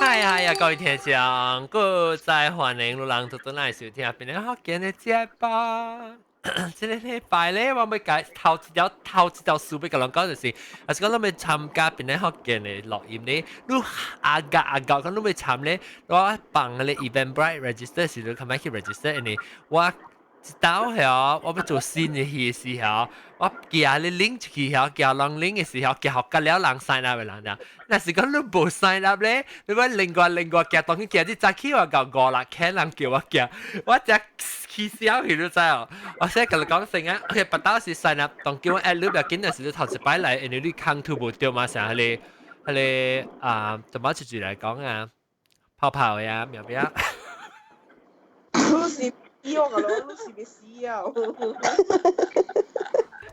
嗨嗨呀，各位聽眾，閣再歡迎路人都來收聽，邊個福建的節目。這個禮拜咧，我欲共頭一條事欲共人講就是，啊是講咱欲參加檳城福建的錄音咧，你阿甲阿甲講你欲參咧，我放個 Eventbrite register 時，你較欲去 register，因為我一道遐，我欲做新的戲的時候，我寄你 link 出去遐，寄人 link 的時候，寄予甲了人 sign up 的人啦。若是講你無 sign up 咧，你講另外寄當去寄，你早起我到五六千人叫我寄，我才起笑去你知哦。我先共你講先啊，OK，別道是 sign up，當叫我 add 你不要緊，若是你頭一擺來，因為你空圖無對嘛，像彼個啊，怎麼一句來講啊？泡泡呀，妙妙。你是死我個咯，你是欲死啊！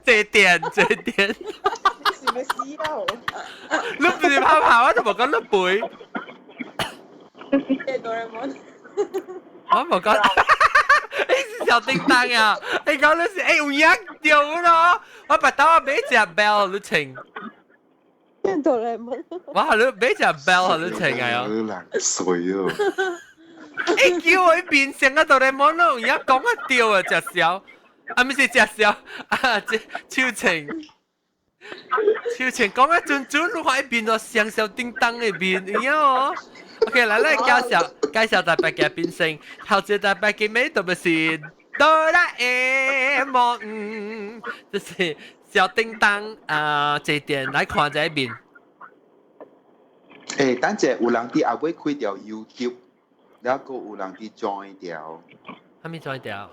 這點這點，你是欲死啊！你不是泡泡，我就無講你背。哆啦 A 夢。我無講，你是小叮當啊！你講你是有影對咯，我別當我買隻 bell 你穿。哆啦 A 夢。我係你買隻 bell 你穿啊！難水哦。欸，叫我變成啊哆啦 A 夢咯，有影講啊對啊，食痟，啊，毋是食痟，啊，這秋晴，秋晴講啊準準，你看伊變做像小叮當的面，有影哦。OK，來來介紹介紹特別嘅變聲，頭一個特別嘅名特別是哆啦 A 夢，就是小叮當啊，這點來看這面。欸，等陣有人佇後尾開條 YouTube。了閣有人佇 join 掉，啥物 join 掉？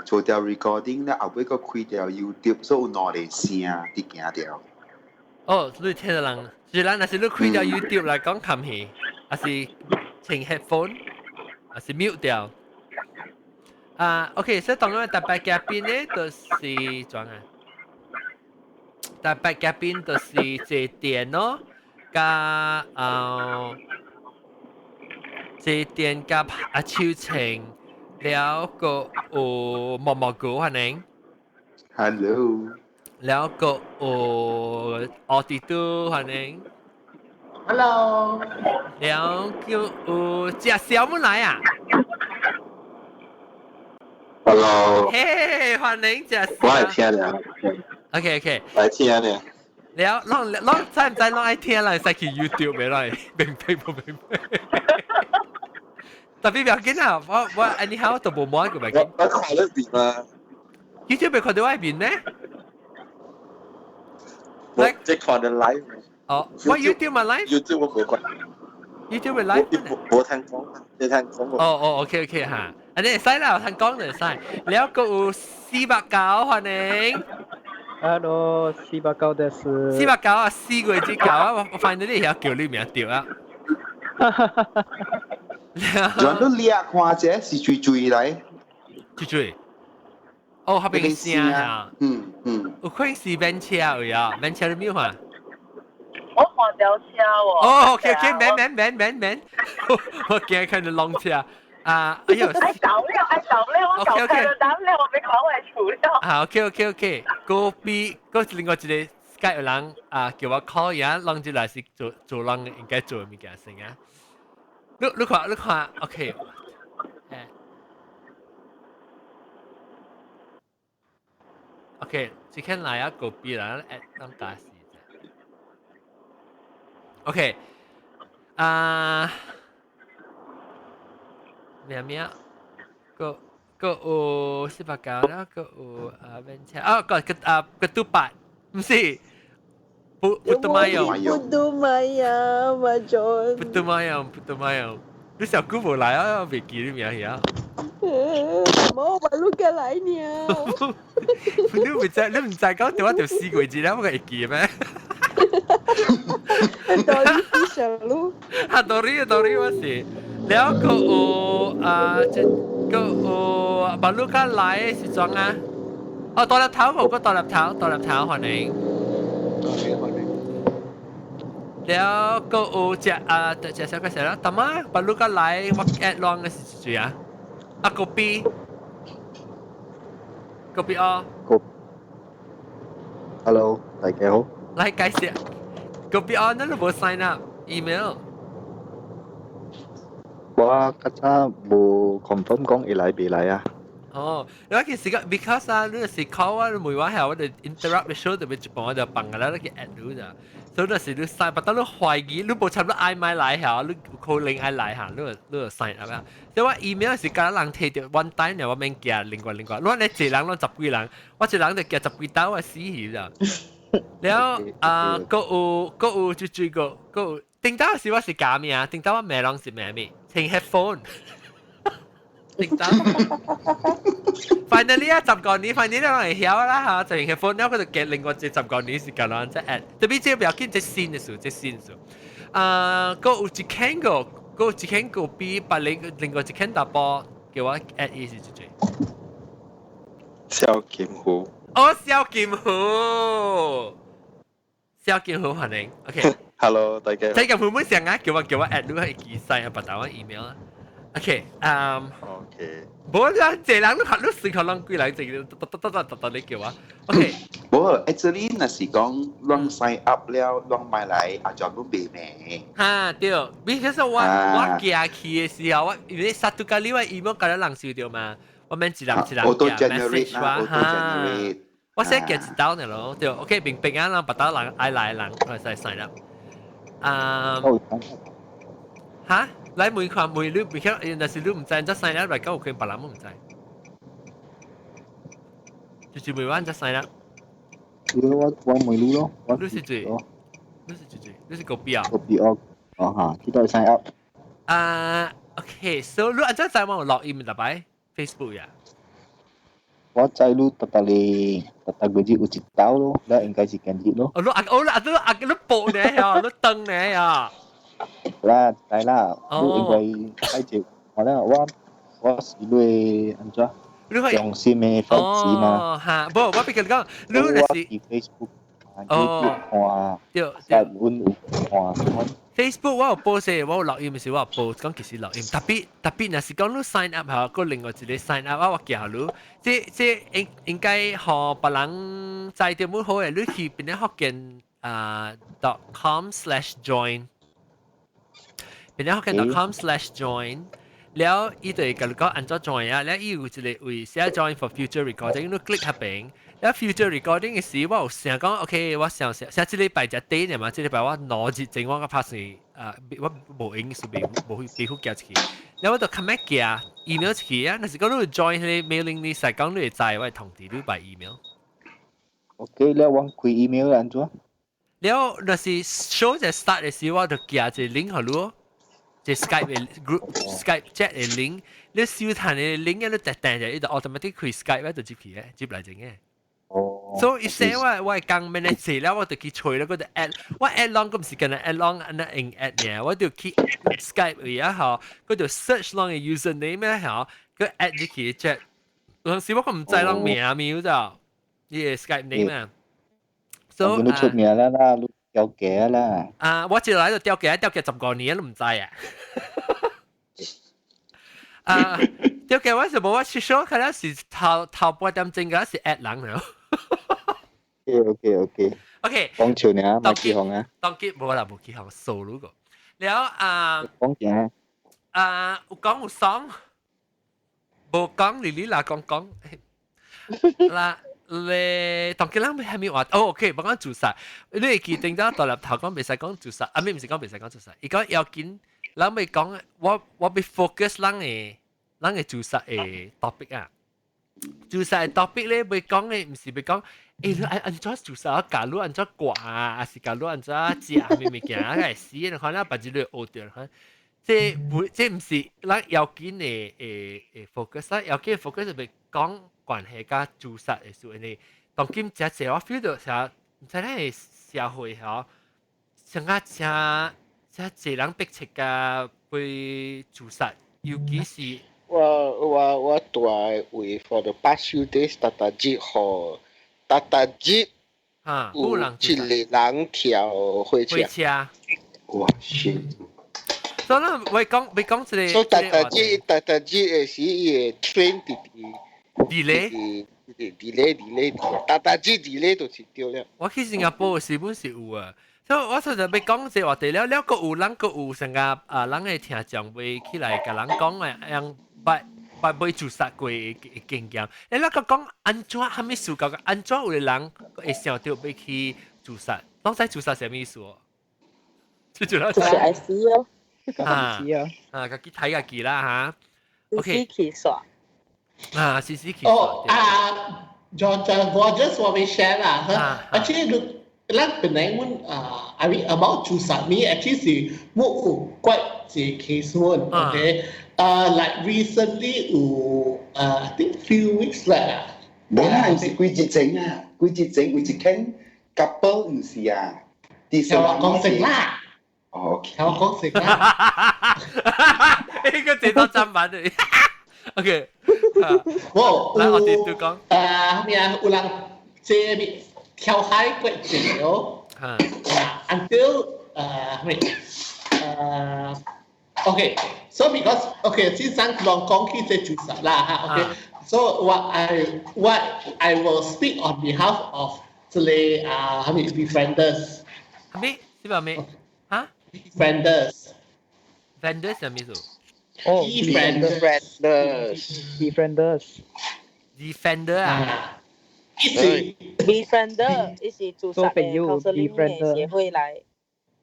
做條 recording 了後尾閣開條 YouTube，所以有兩個聲佇行掉。哦，你聽到人，是咱若是你開條 YouTube 來講冚戲，還是穿 headphone，還是 mute 掉？啊，OK，所以當然特別嘉賓咧，就是怎啊？特別嘉賓就是這電咯，加這電加阿秋晴，了閣有毛毛菇歡迎。 Hello。了閣有奧迪都歡迎。 Hello。了閣有食小木來啊。 Hello。嘿，歡迎食。我愛聽咧。 OK。來聽咧。了，攏攏知毋知攏愛聽啦？會使去 YouTube 未來？明白無明白？特別不要緊啊！我 anyhow 都無摸過袂緊。我看你面嘛。 YouTube 袂看到我面咩？我即看到 live。哦，我 YouTube 嘛 live。 YouTube 我無看。 YouTube 咪 live。無聽講，你聽講。哦哦，OK OK 哈，啊你會使啦，有聽講就會使。了閣有489歡迎。 Hello，489です。 489啊，四個字九啊，我發現你會曉叫你名對啊。全都掠看者是水水來。水水。哦，彼邊聲啊。嗯嗯。有可能是免車有啊，免車你沒有看？我看著車喎。哦，OK OK，免免免免免，我驚看到攏車。啊，哎呦！愛走了，愛走了，我走開了，等了，我欲看我的厝了。啊，OK OK OK，閣比閣另外一個 Skype 有人啊叫我 call 伊啊，攏進來是做做人應該做的物件先啊。你看你看，OK，誒，OK，這間來啊，隔壁啦，誒，當家事。OK，啊。咩咩？閣閣有489啦，閣有啊免車啊，閣閣啊 ketupat，毋是，putu mayam。 Putu mayam，阿 John。 Putu mayam，putu mayam。你小姑無來啊？袂記你名遐。冇，我錄過來呢。你毋知，你毋知講對我就四個字啦，我會記咩？多哩小路。啊，多哩多哩我是。了閣有啊，這閣有馬路卡來的是怎啊？哦，大粒頭無個大粒頭，大粒頭歡迎。了閣有隻啊，隻小個啥啦？大媽，馬路卡來我 add 攏的是誰啊？啊，個 B，個 B 哦。個。Hello，大家好。來解釋，個 B 哦，你都無 sign up email。我較早無 confirm 講會來袂來啊。哦，你話其實個 because 啊，你是 call 我，你每晚係我哋 interrupt the show 特別一半我就放㗎啦，你去 add 你咋。所以那是你 sign，不但你懷疑你無差不多愛買來嚇，你可能愛來嚇，你就 sign up 啊。所以我 email 是教人提著 one time 我免寄另外另外，你話你一人攏十幾人，我一人就寄十幾兜，我死去咋。了啊，閣有閣有就這個閣有，頂到時我是假名，頂到我名攏是名咩？聽 headphone。頂到。Finally 啊，10個年，finally 人會曉啦嚇，就用 headphone 了，佢就寄另外一10個年時間啦，再 add。特別這不要緊，這新的事，這新的事。啊，閣有一間個，閣有一間個比別另另外一間大波叫我 add 伊是這個。蕭金虎。哦，蕭金虎，蕭金虎歡迎，OK。 Hello，大家。蕭金虎每成日叫我 add 你係記晒啊，別打我 email 啊。OK，嗯。 OK。無啦，這人你看你隨口攏幾來這個，得得得得得你叫我。OK。無，actually 若是講攏 sign up 了，攏買來啊，全部袂名。哈對，because 我寄去的時候，我因為殺到咖喱我 email 甲人收到嘛，我免一人一人寄 message 我哈。我寫寄一刀呢咯，對，OK 明白啊，人別刀人愛來人，我使 sign up。啊。哈？來問看問你，別看，若是你毋知，則 sign up 來講有可能別人毋知。就是問我則 sign up。我問你咯。你是誰？你是誰？你是個邊啊？個邊哦，哦哈，幾多 sign up？啊，OK，so 你按怎知我有錄音特擺 Facebook 呀？我知你特特哩，特特個字有一刀咯，那應該是今日咯。哦，你啊，哦，你啊，你啊，你報呢呀？你登呢呀？啦，知啦，你應該睇住我咧，我是你按怎？用心的 fans 嘛。哦，哈，無，我比較講，你若是 Facebook，哦，對，對，阮有看。 Facebook 我有 post，我有錄音，是我有 post，講其實錄音，特別特別若是講你 sign up 嚇，個另外一個 sign up 我寄予你，這這應應該予別人知著蠻好嘅，你去邊個福建啊 .com/join，邊個福建 .com/join。了，伊就會共你講按怎 join 啊，了伊有一個位寫 join for future recording，你 click 下邊，了 future recording 嘅時，我有想講，OK，我想想，像這禮拜才短嘛，這禮拜我兩日前我個拍是啊，我無閒是未無去未去寄出去，了我就較慢寄 email 出去啊，若是講你 join 彼個 mailing list，講你會知我會通知你 by email。 OK，了我開 email 按怎？了若是 show 在 start 嘅時，我就寄一個 link 予你。這 Skype 的 group Skype chat 的 link，你收彈的 link 你特訂就伊就 automatic 開 Skype 就接去嘅，接來整嘅。哦。所以寫我我係講咩呢？了我就去揣了，我就 add，我 add 攏，我毋是干焦 add 攏按呢用 add 爾，我就去 Skype 位啊吼，我就 search 攏的 username 咧吼，閣 add 入去 chat。有陣時我閣毋知攏名名就，伊個 Skype name 啊。所以你出名啦啦，你掉價啦。啊！我一來就掉價，掉價15年都毋知啊。啊！掉價我是無我出手，可能是頭頭半點鐘個是 add 人了。 OK。 OK。講笑呢，莫起哄啊。當機無啦，無起哄，數嗰個。了啊。講啥？啊，有講有爽，無講哩哩啦講講。啦。咧，當佢人係咪話？哦，OK，我講自殺，你會記定咗獨立頭講袂使講自殺，啊，咩毋是講袂使講自殺？伊講要緊，人咪講我欲 focus 咱的自殺的 topic 啊。自殺的 topic 咧，欲講的毋是欲講，欸，你按怎自殺？教你按怎掛啊，還是教你按怎食啥物件啊？會死，你看咱別日你學著，看這不這毋是咱要緊的 focus 啊，要緊 focus 是欲講關係佮自殺的事，因為當今誠濟我 feel 到啥，毋知咱的社會吼，像啊誠誠濟人逼切佮被自殺，尤其是我住的位 for the past few days，逐逐日予逐逐日有一個人跳火車。火車。哇，是。所以我講，我講這個。所以逐逐日逐逐日的時，伊會 train 佇佇咧。delay delay，大大只 delay 就是對了。我去新加坡時本是有啊，所以我實在欲講這話題了了，閣有人閣有成個啊，人的聽眾會起來共人講的，樣捌捌欲自殺過的經驗。欸，咱閣講按怎啥物事搞按怎有的人會想著欲去自殺？攏知自殺啥物意思哦？就是愛死咯。啊啊，家己睇家己啦嚇。OK。死去煞。啊，死死去。哦啊，John John，我 just 我欲 share 啦。Actually，咱本來阮啊，I mean about 自殺呢，actually 是冇有 quite 一個 case 阮，OK？啊，like recently 有啊，I think few weeks 啦。無啦，是幾日前啊，幾日前有一間 couple 毋是啊，聽我講成啦。哦，聽我講成啦。呢個這多砧板的。OK。冇，來我哋都講。啊，咩啊？有人這邊跳海過一哦。啊，until 咩？OK，so because OK，先生講講起這自殺啦嚇，OK，so what I will speak on behalf of 這個啊，係咪 befrienders？係咪？是咪咩？嚇？Befrienders。 Vendors 係咩意思？哦，Befrienders。 Befrienders。 Defender 啊？ Befriender，伊是自殺的 counseling 的協會來。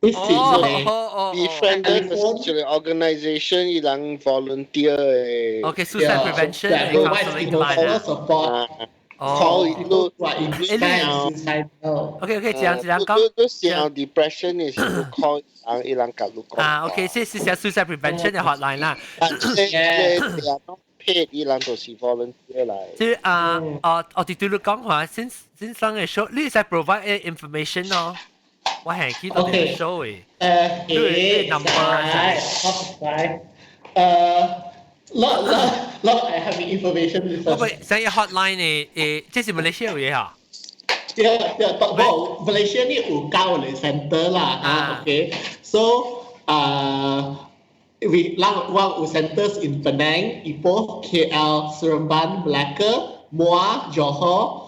哦哦，Befriender 就是一個 organisation，伊人 volunteer 的。 OK，suicide prevention 的 counseling line 啊。 support。哦，你 OK OK，這樣這樣講。你想 depression 的時候 call 人，伊人共你講。啊，OK，這是 suicide prevention 的 hotline 啦。 paid 伊人就是 volunteer 來。即啊，哦，我哋對你講話，先先生的 show，你會使 provide information 咯。我係去到你 show 的。誒，number 係，攞攞攞，I have information。我咪想要 hotline 呢？誒，這是馬來西亞嘢啊？對對，無馬來西亞呢有九個 center 啦，啊，OK，so 啊，we 咱我有 centers in Penang, Ipoh, KL, Seremban, Melaka, Muar, Johor,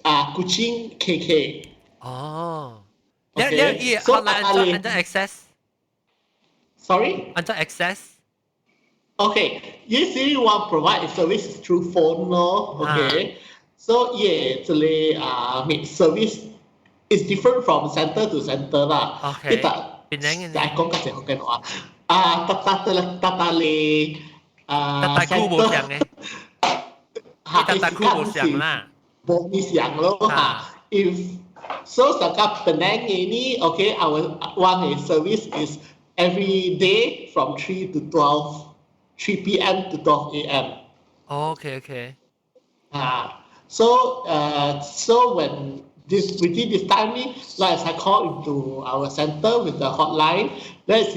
啊，Kuching, KK。哦，你你伊 hotline 按怎 access？ Sorry？按怎 access？ Okay, usually 我 provide service through phone 咯，okay. So yeah, 這裡啊，service is different from center to center 啦。 Okay. 邊個？來講較濟福建話。啊，逐逐逐逐逐咧啊，逐逐區無相的。逐逐區無相啦。無呢相咯嚇。If so，大家 Penang 呢，okay, our one service is every day from 3 to 12. 3 p.m. to 12 a.m. Okay. Ah, so when this within this time, like I call into our center with the hotline, then it's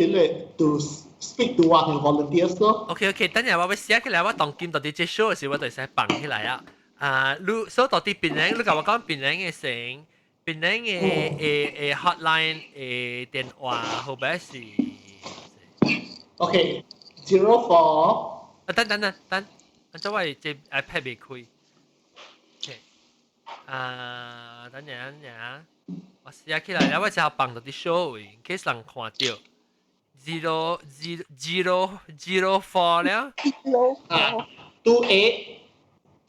to speak to one of volunteers 咯。 OK，等陣我欲寫起來，我當今到底這 show 時，我就使放起來啊。啊，你所以到底檳城，你共我講檳城的先，檳城的的 hotline 的電話號碼是。 OK。04。啊，等等等等，啊，這我這 iPad 未開。OK，啊，等陣等陣，我寫起來，我只好放到啲 show 位，in case 人看著。00 0 0 4 了。啊，28。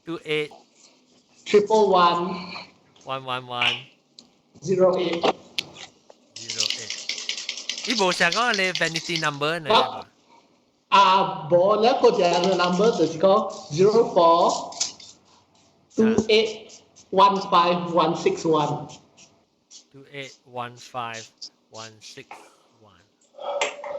28。 111。 111。 08。 08。你無想講你 vanity number 呢？啊，無，你個隻 number 就是講 04 2815161。 2815161。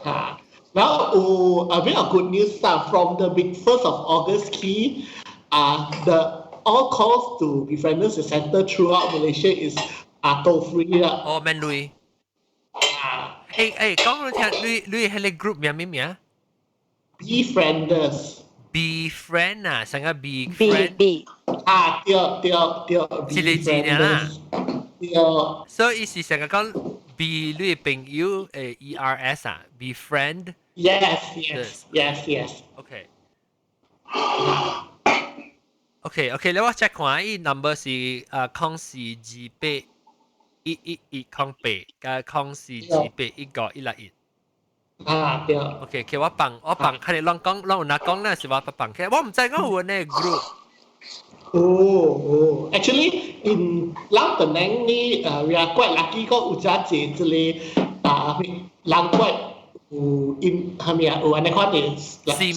嚇，然後有 a bit of good news 啦，from the big 1st of August 起，啊，the all calls to Befrienders Center throughout Malaysia is 啊 toll free 啦。哦，免鐳。啊。誒誒，講你聽，你你彼个 group 名咩名？ Befrienders。 Befriend 啊，成個 befriend。 B。啊，對對對。一個字啦。對。所以伊是成個講 be 你朋友誒 E R S 啊，befriend。 Yes. OK。OK，你我 check 看，伊 number 是啊042811108，加04281516。啊，對。 OK，其我放我放，看你攏講，攏有哪講咧，是我放起，我毋知講有呢 group。哦，actually in 咱檳城呢，we are quite lucky 講有遮濟這個啊，人 quite 有 in 係咪啊？有按呢款的心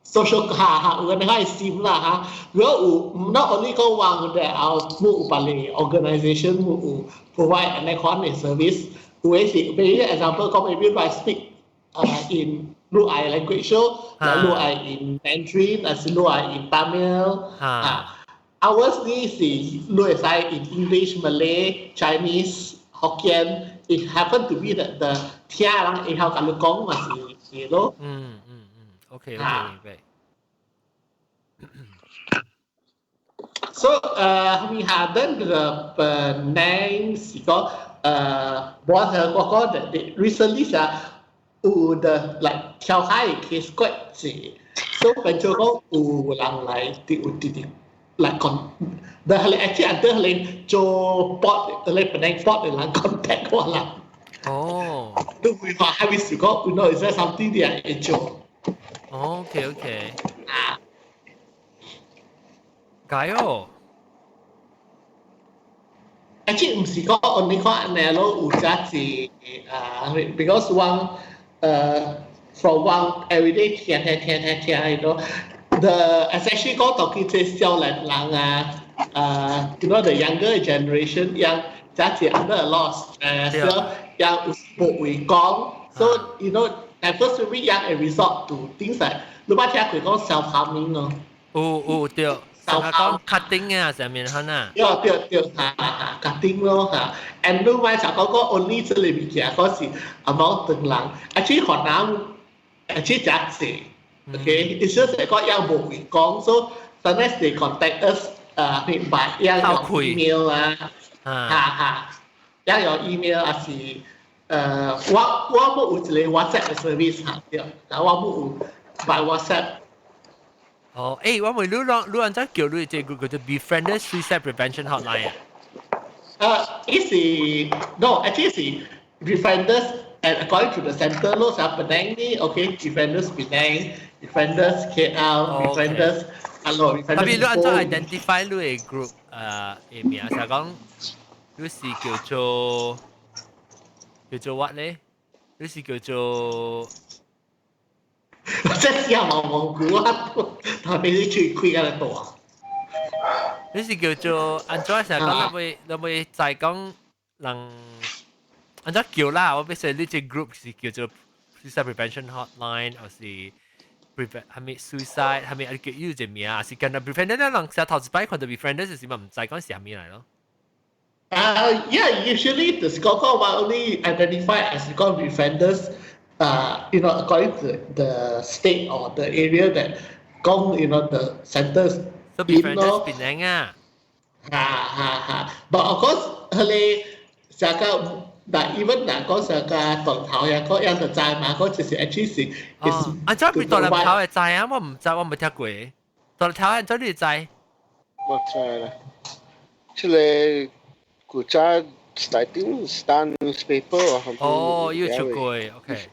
social 哈哈，有按呢款的心啦哈。如果有 not only 講話的啊，冇有別個 organisation 冇有 provide 按呢款的 service，有的是，比如 example 講 maybe I speak 啊 in 你愛 language 咯，你愛 in Mandarin，還是你愛 in Tamil 啊？Ours 呢是你會使 in English、Malay、Chinese、Hokkien。It happen to be the 聽人會曉共你講嘛是是咯。嗯嗯嗯，OK，明白。 So we had then the Penang 是講我係我講的 recently 是有的 like 跳海 case 怪濟，所以變做講有人來有直直來講，但係 actually ada 係做 port 係 Penang port 的人 contact 我啦。哦。都會話係咪是講， is there something 啲會做？ OK。啊。解哦。 Actually 毋是講 only 看按呢咯，有遮濟啊，because 我from 我 everyday 聽聽聽聽聽迄個，the especially 講到去這少年人啊，the younger generation 樣遮濟 under a lot of stress，所以樣有無話講，so at first we 樣會 resort to things like 你捌聽過講 self harming 咯？有有對。就係講 cutting 啊，上面可能。對對對，嚇嚇 cutting 咯嚇。And 你莫想講講 only 這個物件，嗰是 among 唐人，actually 越南 actually 誠濟。Okay，it's just 講樣無話講，so sometimes they contact us 明白，樣用 email 啊，嚇嚇，樣用 email 還是我無有一個 WhatsApp 的 service 嚇，對，但我無有 by WhatsApp。哦，誒，我問你，你按怎叫你這個叫做 Befrienders Suicide Prevention Hotline 啊？伊是 no, actually 是 Befrienders and according to the center 咯，像 Penang 呢，OK, Befrienders Penang, Befrienders KL, Befrienders hello, 特別 Befrienders 你按怎 identify 你的 group 的名，就講你是叫做 what 咧？你是叫做？這是毛毛菇啊，特別是喙開個大。你是叫做按怎成日講你會再講人按怎叫啦？我比如你這 group 是叫做 suicide prevention hotline，或是 prevent 係咪 suicide 係咪啊叫呢個名啊？是跟住 befriend 咧，人成日頭一擺看到 befriend 就是嘛毋知講是啥物來咯。 Yeah, usually the 嗰個 only identify as 個 befrienders, according to the state or the area that 講, the centers. So befrienders 變名啊？哈哈哈！But of course，佢哋成個但 even 嗱講成個斷頭呀，嗰樣就知嘛，嗰就是 actually 是。哦，啊，這邊斷頭會知啊？我毋知，我沒聽過。斷頭按怎你知？我知啦，這個古早 I think Star newspaper or 哦，有出過，OK。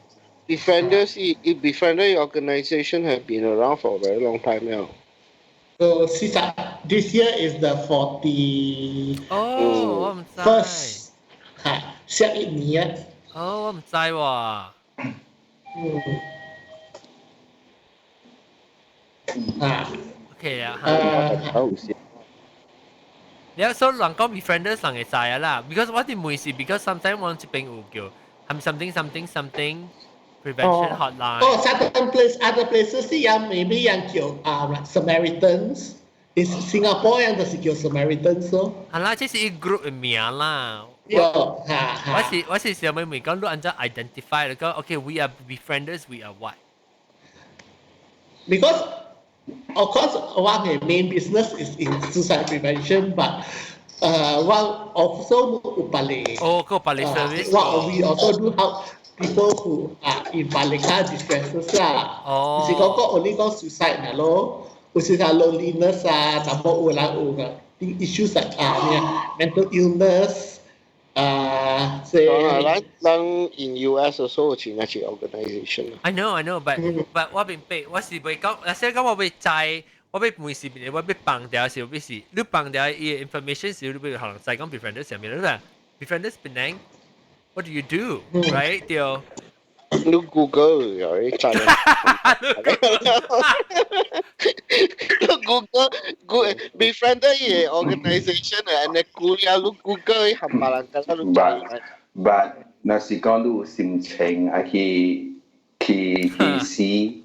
Befrienders, Befriender organization have been around for a very long time now. So this year is the 40 哦，我毋知。 first 嚇，下一年。哦，我毋知喎。嗯。啊。 OK 啊。好。你所以人講 befrienders 人會知啊啦，because 我哋每是 because sometimes 我這邊有叫係 something something something prevention hotline。哦，certain place other places 是樣 maybe 樣叫啊 Samaritans。is Singapore 樣就是叫 Samaritans 咯。係啦，這是一 group 的名啦。有，哈哈。我是想問問講，你按怎 identify 講，OK，we are befrienders, we are what？ Because of course, one main business is in suicide prevention, but one also 有別個。哦，個別個 service。 What we also do help people who are in 別個 distresses 啦。哦。唔是講講 only 講 suicide 啦咯，有時係 loneliness 啊，查某有人有個 issues 啊，咩 mental illness 啊，即係咱咱 in US 所有錢係是 organisation。 I know, I know, but 我明白，我是袂講，若是講我欲知，我欲問是，我欲放掉是，欲是，你放掉伊 information 是，你欲予人知講 Befrienders 啥物，你話 Befrienders Penang，what do you do, right？對。你 Google 有啲知。你 Google Google Befriender 伊個 organisation 誒，你 Google 你 Google 冚唪唥得你知。 But 若是講你有心情愛去去去試，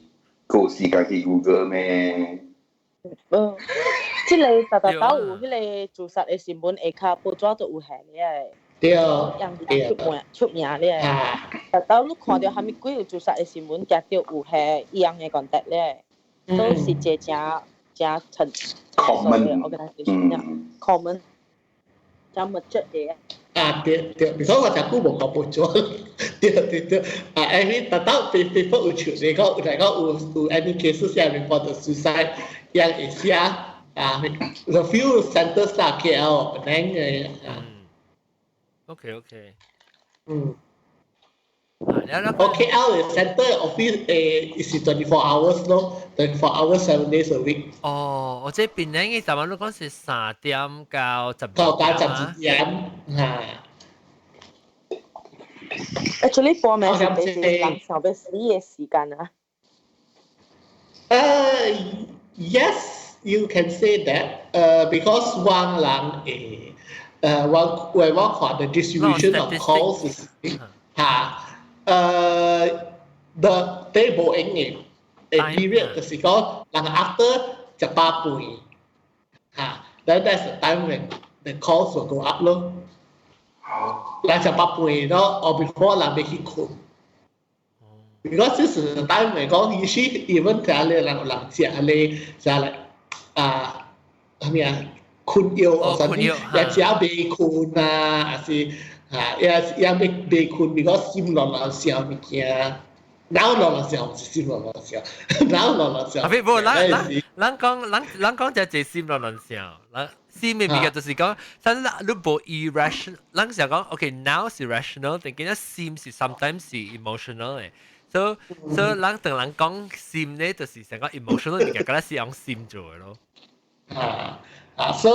夠時間去 Google 咩？嗯，這個逐逐兜有彼個自殺的新聞下跤報紙都有下咧。對，樣出名出名咧。逐兜你看著啥物鬼有自殺的新聞，定著有下伊樣的 contact 咧，都是一個誠誠成熟的 organisation common 誠密切的。啊對對，because 我真久無講報紙，對對對，啊，因為逐兜 paper 有出嚟講，嚟講有有 any cases 係 report suicide，樣會寫啊，the few centers 啦，KL Penang 嘅啊。 OK。嗯。哦，KL 嘅 center office 誒是 24 hours 咯，24 hours 7 days a week。哦，我這邊咧，嘅昨晚你講是3點到12 到12點嚇。 Actually，報名是幾時人想欲死嘅時間啊？ Yes, you can say that. Because 阮人會，我為我看 the distribution of calls 是嚇，the 第無閒嘅嘅 period 就是講人 after 食飽飯嚇，then that's the time when the calls will go up 咯。人食飽飯咯，or before 人欲去睏。Because this is the time 嚟講，you see even 聽你人人食你食嚟啊，係咪啊？困藥或者也食袂睏啊，還是啊，也也欲袂睏，because 心亂亂想物件，腦亂亂想，毋是心亂亂想，腦亂亂想。啊，無，咱咱咱講，咱咱講就係心亂亂想，咱心嘅物件就是講，但你無 irrational，咱想講，OK，now 是 rational，但係心是 sometimes 是 emotional 嘅。So 咱當人講心咧，就是成個 emotional 物件，敢若是用心做嘅咯。啊啊，so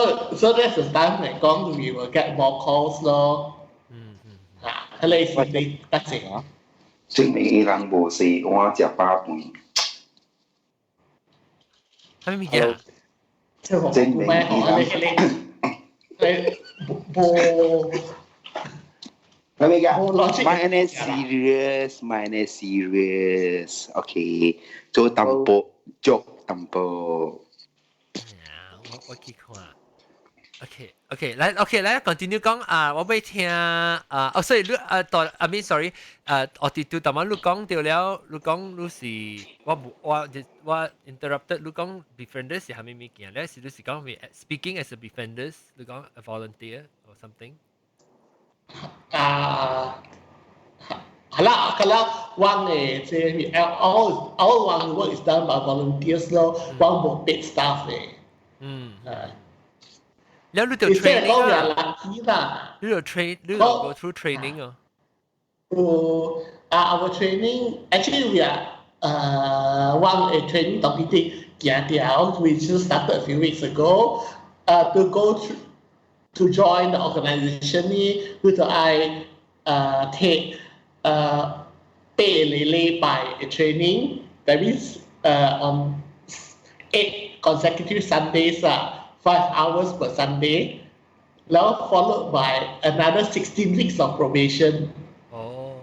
that's the time 嚟講，we will get more calls 咯。嗯嗯。啊，彼個是你得正啊。證明伊人無洗碗食飽飯。啥物件？證明伊人。你無。係咪㗎？My name serious, my name serious. OK，做淡薄，做淡薄。我我去看。OK，來 OK 來 continue 講啊，我欲聽啊，哦，所以你啊，到 I mean sorry，啊，我哋對頭晚你講著了，你講你是我無我我 interrupted，你講 befrienders 是啥物物件？咧是你是講咩？Speaking as a befrienders，你講 a volunteer or something？啊，係啦，係啦，阮嘅這 all 阮 work is done by volunteers 咯，阮無 paid staff 嘅。嗯。啊。了你就 training 啊？你就 train，你就 go through training 啊？有啊，our training actually we are 阮嘅 training 特別啲行條，we just started a few weeks ago. To go through to join the organization 呢，你就愛 take 八個禮拜嘅 training. That means on 8 consecutive Sundays 啊。 5 hours per Sunday, now followed by another 16 weeks of probation. 哦，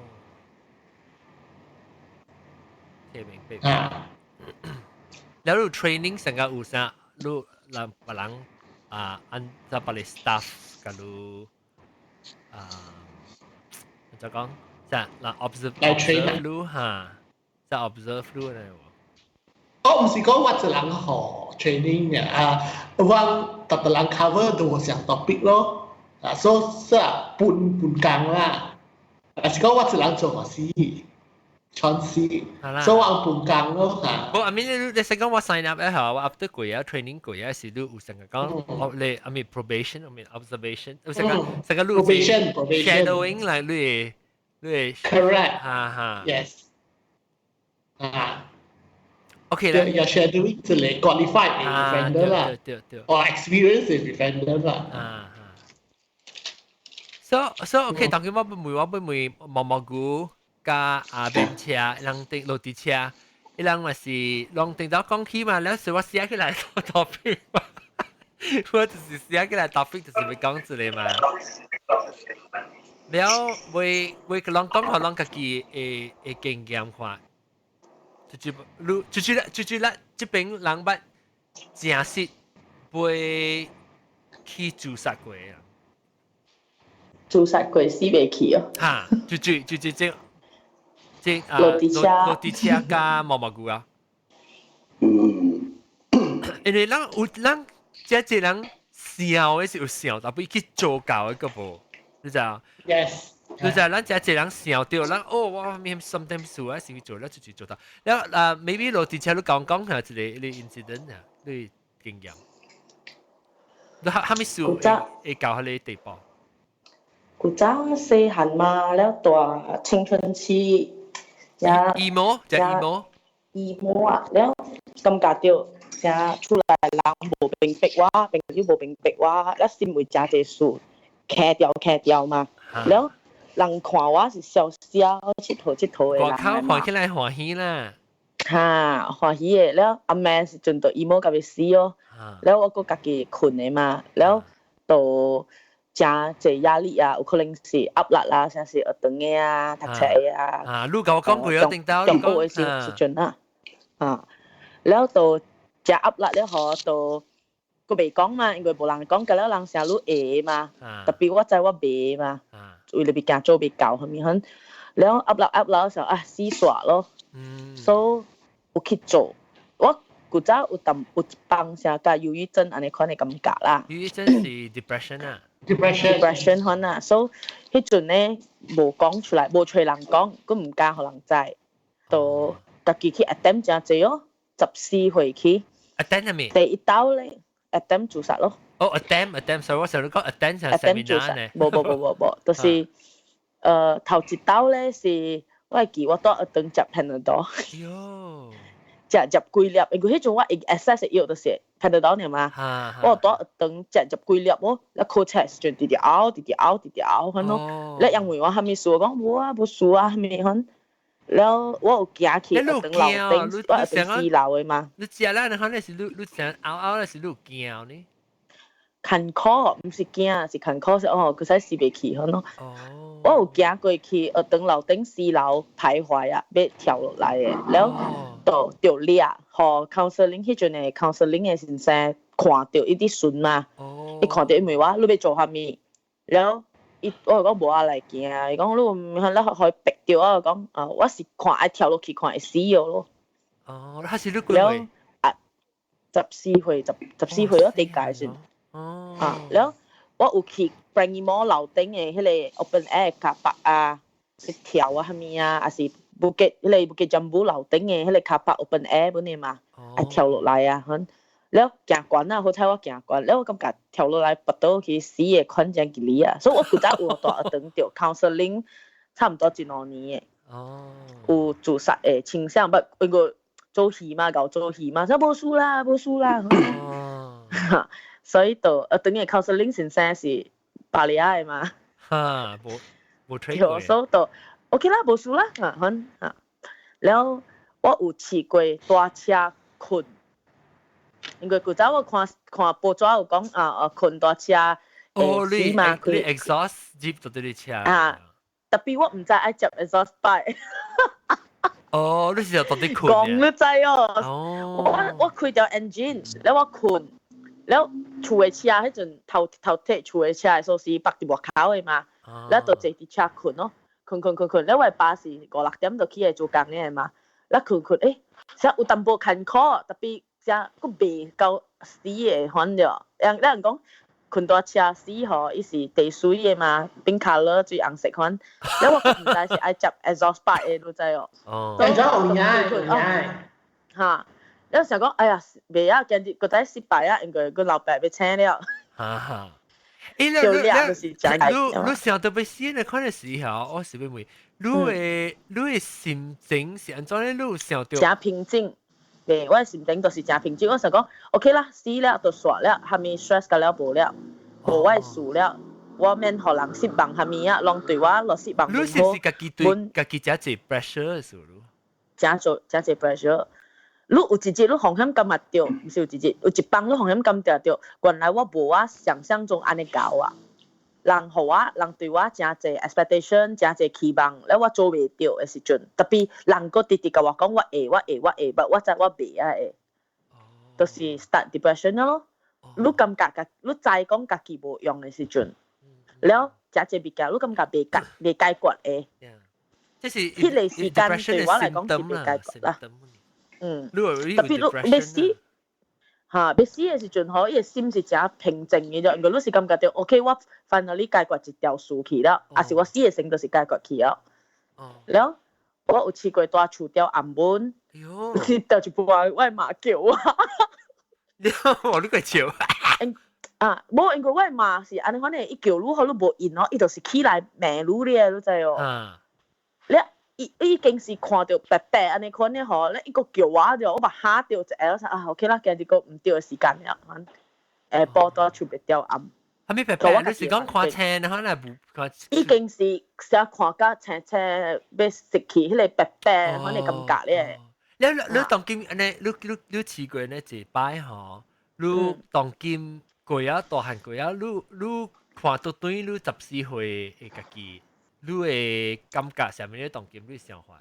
明白。啊，了你 training 成個有啥？你人別人啊，按照別個 staff 佮你啊，怎講？即係嗱 observe observe 你嚇，即係 observe 你咧。我毋是講我一人予 training 嘅啊，我逐個人 cover 多項 topic 咯，啊，所以說半半工啦，啊是講我一人做嘛是。創死，所以我半工咯嚇。無，I mean 你你先講我 sign up 咧嚇，我 after 過啊 training 過啊時，你有成個講，我你 I mean probation，I mean observation，有成個成個你 probation shadowing 嚟你你 correct，哈哈，yes，啊。 OK 啦，有 shadowing 就嚟 qualified befriender 啦，對對對，或 experience befriender 啦。啊。So OK，當佢我問毛毛菇加阿邊車，人頂落地車，伊人嘛是攏頂到講起嘛，了是我寫起來 topic 嘛，我就是寫起來 topic 就是欲講這個嘛。了，會會攏講予攏家己的的經驗看，就是你就是咧就是咧，這邊人捌誠實袂去自殺過啊。自殺過死袂去哦。哈，就就就就這這啊，落地車，落地車加毛毛菇啊。因為咱有咱這這人想的是有想，但欲去做到的個無，你知影？Yes。你知咱這這人想著，咱哦，我面 sometimes 做啊是去做，咱就去做到。了啊，maybe 落地車你講講下一個一個 incident 啊，你經驗。你哈哈物事會會到彼個地步？古早細漢嘛，了大青春期，也 emo，就 emo， emo 啊，了感覺著啥厝內人無明白我，朋友無明白我，了心會誠濟事，徛掉徛掉嘛，了人看我是笑笑𨑨迌𨑨迌的人外口看起來歡喜啦，哈，歡喜的，了阿媽時陣就 emo 甲欲死哦，了我閣家己睏的嘛，了就誠濟壓力啊，有可能是壓力啦，啥是學堂的啊、讀冊的啊。啊，你共我講過啊，頂到中學的時時陣啊，啊，了就誠壓力了吼，就閣袂講嘛，因為無人講，甲了人成日會嘛，特別我知我袂嘛，為了欲驚做袂到，啥物款，了壓力壓力的時候啊，死煞咯，所以有去做，我古早有淡有一放啥佮憂鬱症按呢款的感覺啦。憂鬱症是 depression 啊。 depression depression 款啊，所以彼陣呢無講出來，無揣人講，閣毋敢予人知，就家己去 attempt 誠濟哦，14歲去。 attempt 啥物？第一刀咧，attempt 自殺咯。哦，attempt attempt，sorry，我想你講 attempt 係 attempt 自殺，無無無無無，就是頭一刀咧是，我會記我蹛學堂食 Panadol。喲。食十幾粒，因為彼陣我會 access 的藥就是 Panadol 爾嘛。我蹛學堂食十幾粒哦，咧考冊時陣直直嘔，直直嘔，直直嘔，款咯。咧人問我啥物事，我講無啊，無事啊，啥物款。了我有行去學堂樓頂，我學堂四樓的嘛。你食啦，你可能是你你成嘔嘔，還是你有驚呢？艱苦，毋是驚，是艱苦是哦，佢使死袂去款咯。我有行過去學堂樓頂四樓徘徊啊，欲跳落來的，了就著掠，予 counseling 彼陣的 counseling 的先生看著伊佇巡嘛，伊看著伊問我你欲做啥物，了伊我就講無啊來驚，伊講你毋通咧予伊逼著我，講啊我是看愛跳落去看會死咯。哦，還是你幾歲？啊，14歲，十四歲咯，第屆時。哦。啊，了我有去 Prangi Mall 樓頂的彼個 open air car park 啊，去跳啊，啥物啊，抑是 Bukit 彼個 Bukit Jambul 樓頂的彼個 car park open air 本的嘛，愛跳落來啊，款了行懸啊，好彩我行懸，了我感覺跳落來跋倒去死的款誠吉利啊，所以我古早有蹛學堂著 counseling 差毋多一兩年的，有自殺的傾向，不因為做戲嘛，𠢕做戲嘛，說無事啦，無事啦。所以就等於 counseling 先生是巴利亞的嘛。哈，無無吹過。所以就 OK 啦，無事啦，啊，好啊。了我有試過搭車睏，因為古早我看看報紙有講啊啊睏大車哦，你你 exhaust 入到佇車啊，特別我毋知愛接 exhaust pipe。哦，你是到底睏？講你知哦。我開著 engine，了我睏。了厝的車彼陣頭頭提厝的車的鎖匙縛佇外口的嘛，了就坐佇車睏咯，睏睏睏睏，了我的巴士五六點就起來做工的嘛，了睏睏，欸，啥有淡薄艱苦，特別啥閣袂夠死的款著，人人講困大車死嗬，伊是地水的嘛，pink colour 水紅色款，了我毋知是愛接 exhaust pipe 的，你知哦？哦。 exhaust 有影有影。嚇！了想講，哎呀，袂啊，今日閣再失敗啊，因為阮老爸欲請了。哈哈。欸，你你你想到欲死的款的時候，我是欲問，你的心情是按怎咧？你有想到？誠平靜。對，我的心情就是誠平靜。我想講，OK 啦，死了就煞了，啥物 stress 甲了無了，無我的事了，我免予人失望，啥物啊，攏對我落失望。你是毋是家己對家己誠濟 pressure 的時候？誠做誠濟 pressure。你有一日你風險感覺著，毋是有一日，有一放你風險感覺著，原來我無我想象中按呢𠢕啊。人予我，人對我誠濟 expectation，誠濟期望，了我做袂著的時陣，特別人閣直直共我講我會，我會，我會，but 我知我袂啊會，就是 start depression 咯。你感覺家，你知講家己無用的時陣，了誠濟物件你感覺袂解袂解決的。這是彼個時間對我來講是袂解決啦。嗯，特別你欲死，嚇欲死的時陣吼，伊的心是誠平靜的啫，因為你是感覺著，OK，我 finally 解決一條事去了，抑是我死的時就是解決去了。了，我有試過蹛厝吊頷門，是吊一半，我的媽叫我。我你個笑。啊，無，因為我的媽是按呢款的，伊叫你予你無應哦，伊就是起來罵你咧，你知哦？你伊已經是看著白白按呢款的吼，咧伊閣叫我著，我嘛嚇著一下，我說啊，OK 啦，今日閣毋對的時間了，下晡蹛厝欲吊頷。啥物白白？你是講看青，可能無看。已經是成看甲青青欲失去彼個白白款的感覺咧。你當今按呢，你試過呢一擺吼？你當今過啊大漢過啊，你看到對你14歲的家己，你的感覺啥物？你當今你想法？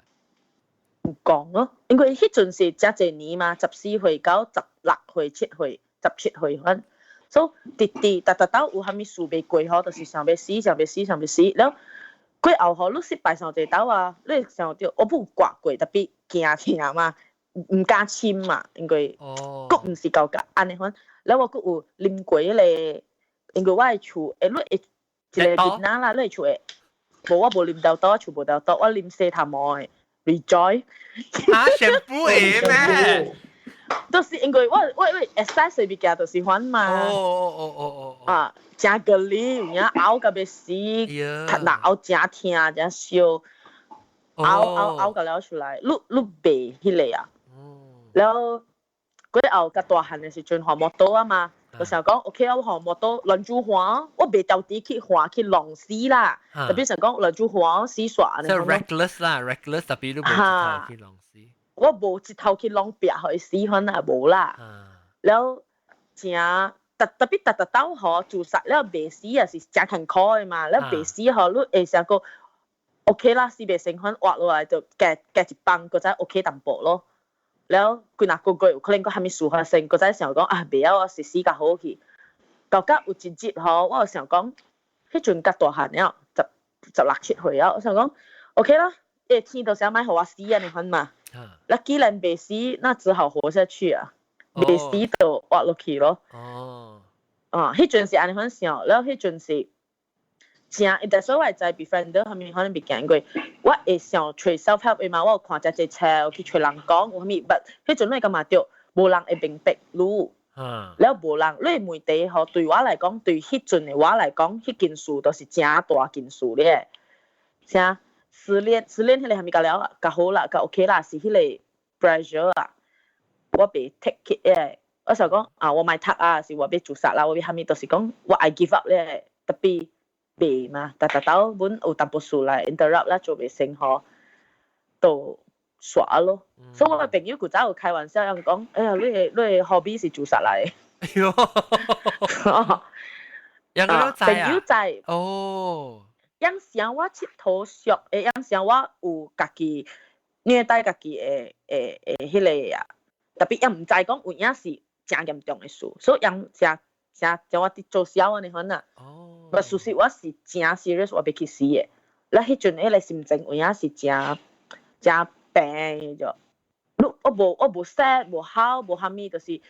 有講咯，因為彼陣是誠濟年嘛，14歲到16歲、7歲、17歲款，所以直直逐逐兜有啥物事袂過吼，就是想欲死、想欲死、想欲死。了過後吼，你失敗傷濟兜啊，你會想著我無掛過，特別驚疼嘛，毋敢深嘛，因為閣毋是夠甲按呢款。了我閣有啉過彼個，因為我的厝，欸，你會一個囡仔啦，你的厝會，無我無啉豆豆，我厝無豆豆，我啉洗頭毛的 Rejoice。啊，shampoo 的咩？就是因為我會使洗物件就是款嘛。哦哦哦哦哦。啊，誠夠力，有影嘔甲欲死，頭腦誠疼，誠燒，嘔嘔嘔甲了出來，你袂彼個啊。了過後較大漢的時陣換摩托啊嘛，就想講 OK 啊，我換摩托輪住換，我袂調佇去換去弄死啦。特別想講輪住換死煞。即係 reckless 啦，reckless 特別你無一頭去弄死。我無一頭去弄壁，予伊死款也無啦。了誠特特別逐逐兜吼自殺了袂死也是誠艱苦的嘛。了袂死吼，你會想講 OK 啦，死袂成款活落來就加加一放，閣再 OK 淡薄咯。了幾若個月有可能閣啥物事發生，閣再想講啊，袂曉我是死較好去。到甲有一日吼，我就想講，彼陣較大漢了，十十六七歲了，我想講 OK 啦，欸天都想莫予我死按呢款嘛。那既然袂死，那只好活下去啊！袂死就活落去咯。啊，彼陣是按呢款想，了彼陣是誠，但所以我會知 befriend 啥物可能袂驚過，我會想揣 self help 的嘛，我有看誠濟冊，有去揣人講有啥物，but 彼陣你會感覺著無人會明白你。了無人，你的問題吼，對我來講，對彼陣的我來講，彼件事都是誠大件事咧。啥失戀，失戀彼個還物較了，較好啦，較 OK 啦，是彼個 pressure 啊，我袂 take it 的。我想講啊，我莫讀啊，是我欲自殺啦，我欲啥物，就是講我愛 give up 咧，特別袂嘛，逐逐兜阮有淡薄事來 interrupt 啦，做袂成吼，就煞咯。所以我的朋友古早有開玩笑，𪜶講，哎呀，你的 hobby 是自殺來的。哎喲，有個朋友在哦，養成我𨑨迌俗的，養成我有家己虐待家己的的的彼個啊，特別也毋知講有影是誠嚴重的事，所以𪜶誠誠將我佇做痟按呢款啊。哦。但事實我是誠 serious，我欲去死的。了彼陣彼個心情有影是誠誠病的。你我無 sad 無哭無啥物，就是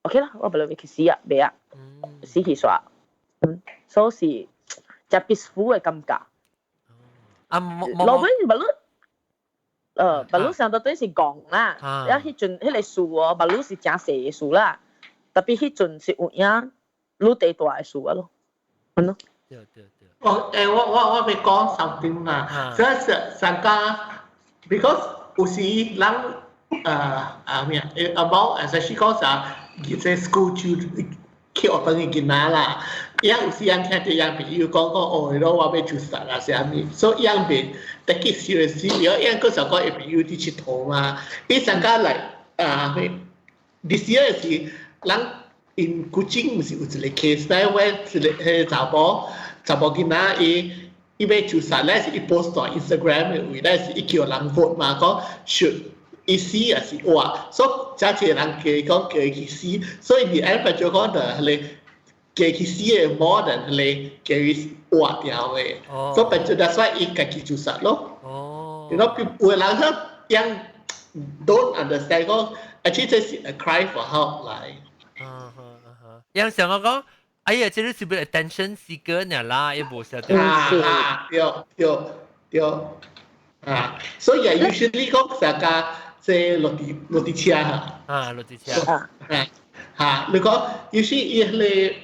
OK 啦，我欲落欲去死啊，袂啊，死去煞。嗯，所以是真 peaceful 嘅感覺。啊，老尾勿你，勿你上到底是講啦，啊，彼陣彼個樹哦，勿你是誠細嘅樹啦，特別彼陣是有影愈地大嘅樹啊咯，嗯咯。對對對。我我欲講 something 啦，這是上家，because 有時人咩啊，about especially 講啥，這 school children 去學堂嘅囡仔啦，伊有時人聽著人朋友講講哦，咯我欲自殺啊啥物，所以伊袂 take it seriously，伊閣想講伊朋友佇𨑨迌嘛，伊上家來啊，this year 是人 in 古晉毋是有一個 case 咧，where 一個彼個查某囡仔伊伊欲自殺咧，是伊 post 在 Instagram 的位咧，是伊叫人 vote 嘛，講 should 伊死抑是活，所以真濟人叫伊講叫伊去死，所以佇 end 就講就彼個叫伊去死的 more than 彼個叫伊活掉的，所以變做 that's why 伊家己自殺咯。有的人講樣 don't understand 講，actually 這是 a cry for help 來。嗯哼嗯哼，樣想我講，哎呀，這個是不是 attention seeker 呢啦？伊無曉得。啊啊，對對對，啊，所以 usually 講成個這落地車哈。啊，落地車。啊，嚇，你講 usually 伊彼個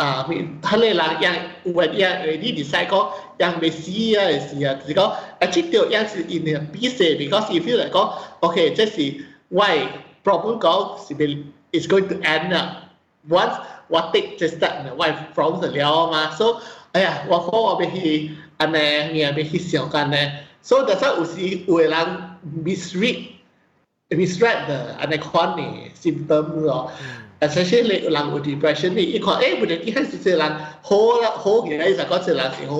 啊，彼個人樣有的樣 already decide 講樣欲死啊的時啊，就是講啊，這條樣是因為比勢，because 伊 feel like 講，OK，這是我 problem 講是欲 is going to end 啦。Once 我 take 這 step，我 problem 就了嘛。所以，哎呀，我講我欲去按呢，欲去想按呢。所以，that's why 有時有的人 misread 的按呢款的 symptom 咯。especially 你人有 depression 你伊看，欸，問題一開始這個人好啦，好起來，伊就講這個人是好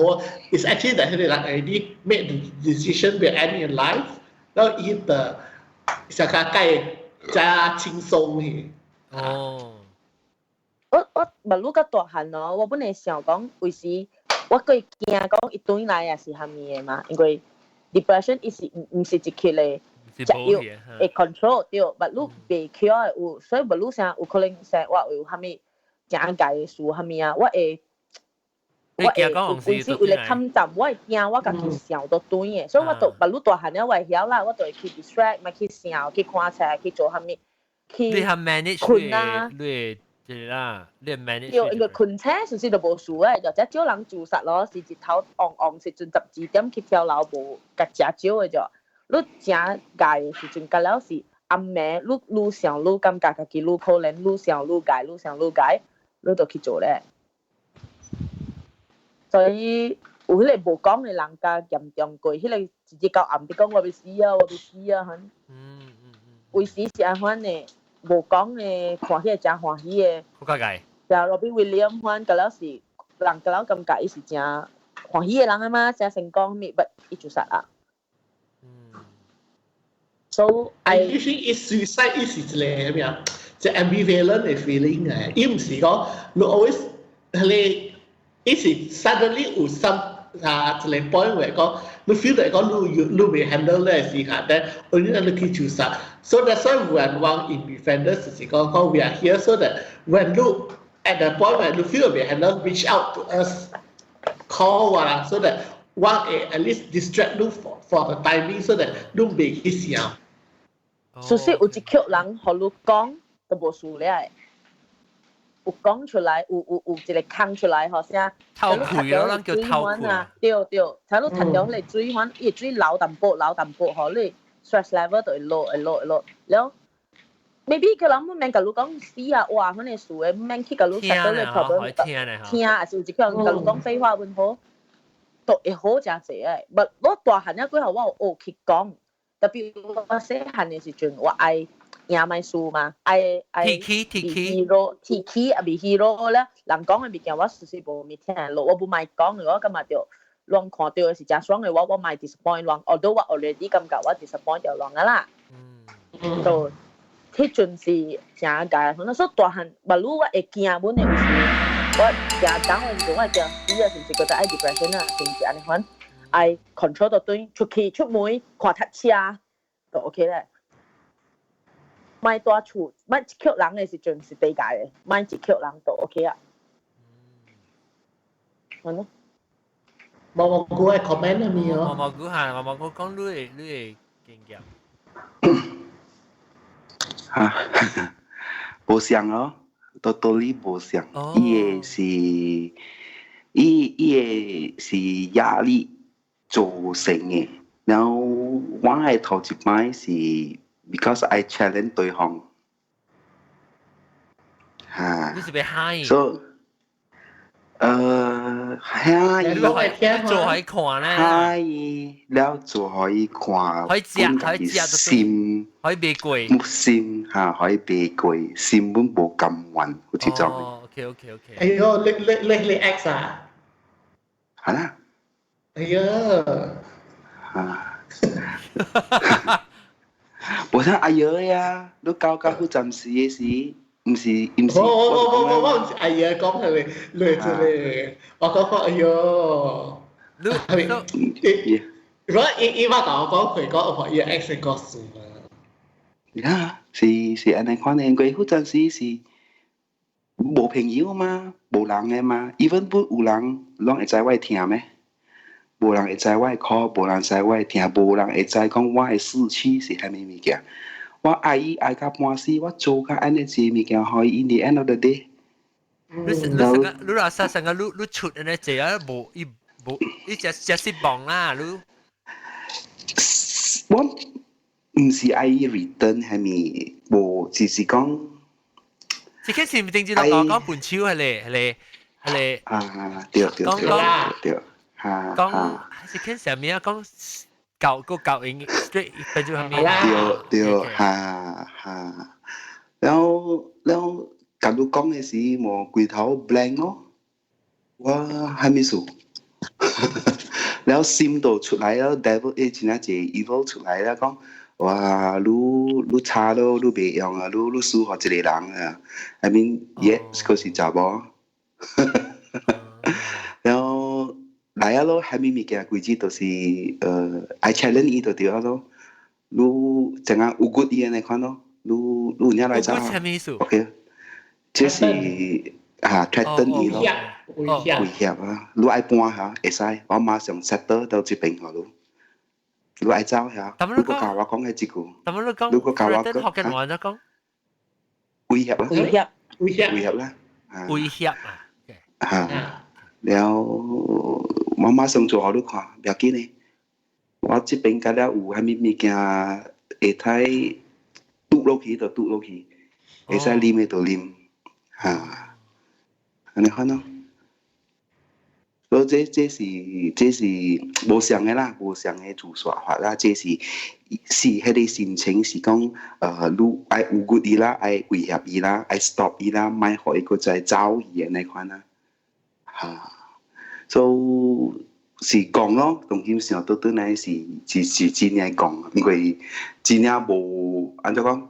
，it's actually that 彼個人 already made the decision to end in life，然後伊就上較較較輕鬆去。哦。我毋汝較大漢哦，我本來想講，有時我閣會驚講伊轉來也是蝦米的嘛，因為 depression 伊是毋是一刻的。食藥會 control 對，but 汝袂起來有，所以毋汝啥有可能生活有蝦米誠濟的事蝦米啊，我會有時為了抗戰，我會驚我家己想都轉的，所以我就毋汝大漢了，我會曉啦，我就會去 distract，莫去想，去看冊，去做蝦米，去困啊。你對啦，你 manage。對，因為困醒是時就無事的，或者少人自殺咯，是日頭戇戇時陣12點去跳樓無，共誠少的啫。你誠𠢕的時陣，到了是暗暝，你愈想愈感覺家己愈可憐，愈想愈𠢕，愈想愈𠢕，你就去做咧。所以有彼個無講的人較嚴重過，彼個一日到暗佇講我欲死啊，我欲死啊，款。有時是按款的，無講的，看起來誠歡喜的。較𠢕。像 Robin Williams 款，到了是人到了感覺伊是誠歡喜的人啊嘛，誠成功物，but 伊自殺啊。So I usually suicide 伊是一個咩啊？一 ambivalent 的 feeling 誒，伊毋是講你 always 彼個，伊是 suddenly 有 some 啊一個 point where 講你 feel 來講你袂 handle 咧時下，then only 你去自殺。So that's why when 阮 in Befrienders 就是講講 we are here so that when you at the point where you feel 袂 handle, reach out to us, call 我啦，so that 我會 at least distract 你 for the timing so that 你袂去想。所以有一群人予你講都無事了，有講出來，有一個空出來，吼啥？透氣咯，咱叫透氣。對對，睇你讀著彼個水款，伊水流淡薄流淡薄，吼你 stress level 就會落會落會落。了，maybe 叫人毋免共你講死啊活款的事的，毋免去共你 settle 你 problem。聽，抑是有一個人共你講廢話阮好，都會好誠濟的。but 我大漢了過後，我有學去講。特別我細漢的時陣，我愛贏賣輸嘛，愛提起提起 hero 提起抑是 hero 咧，人講的物件我實時無物聽落，我無愛講的，我感覺著人看著的是誠爽的，我莫 disappoint 人，although 我 already 感覺我 disappoint 著人啊啦。嗯。就彼陣是誠𠢕，可能說大漢，毋汝我會驚阮的有時，我誠 down 的時陣，我會驚死啊，是毋是覺得愛 depression 啊，是毋是按呢款？愛 control 到對，出去出門看讀車就 OK 咧。莫蹛厝，莫一勼人的時陣是第𠢕的，莫一勼人就 OK 啊。係咯。毛毛菇係 comment 啊咪哦。毛毛菇係毛毛菇講你的經驗。嚇，無相哦，totally 無相。伊的是，伊的是壓力造成的。然後我的頭一擺是 because I challenge 對方。嚇。你是欲嚇伊？ So，嚇伊。你做予伊看咧。嚇伊了做予伊看，可以食，可以食，心可以袂過。心嚇可以袂過，心本無甘願，好似種。哦，OK。哎喲，你 ex 啊？係啦。哎呀。嚇。無聽阿爺呀，你搞到好暫時的時。毋是毋是。我毋是阿爺講佢你，你這個，我講講哎喲。你你，如果伊我同我講佢講我伊 ex 個事嘛。呀，是按呢款的，因為好陣時是無朋友嘛，無人的嘛，even 不有人，攏會知我的疼咩？無人會知我的苦，無人知我的疼，無人會知講我的死去是啥物物件。我愛伊愛到半死，我做較按呢一個物件，予伊 in the end of the day。你若說成個你出按呢這啊，無伊無伊只失望啦，你。我毋是愛伊 return 係咪？無，只是講。這個是毋定止講講分手係咧。啊，對對對對，嚇。講是傾啥物啊？講教個教應 straight 變做啥物？對對，嚇嚇。然後，共你講的時，無規頭 blank 咯。我啥物事？然後心就出來了，devil 真正一個 evil 出來了，講哇，你差咯，你袂用啊，你輸予一個人啊。I mean, yes，閣是查某。然後來啊咯，啥物物件規矩都是愛 challenge 伊就對啊咯。你怎樣有骨伊按呢款咯？你有影來走？OK，這是啊 threaten 伊咯。威脅威脅啊！你愛搬嚇，會使，我馬上 settle 到這邊予你。你愛走嚇？你閣共我講彼一句。但你講，你閣共我講。福建話怎講？威脅啊！威脅，威脅，威脅啦！威脅啊！嚇！了，我馬上做予你看，袂要緊的。我這邊甲了有啥物物件會使拄落去就拄落去，會使啉的就啉，嚇！按呢款咯。所以這是無相的啦，無相的自殺法啦，這是彼個心情是講，你愛有骨伊啦，愛威脅伊啦，愛 stop 伊啦，莫予伊閣再走去的那款啦，嚇，所以是講咯，當今想倒轉來是真正講，因為真正無按怎講，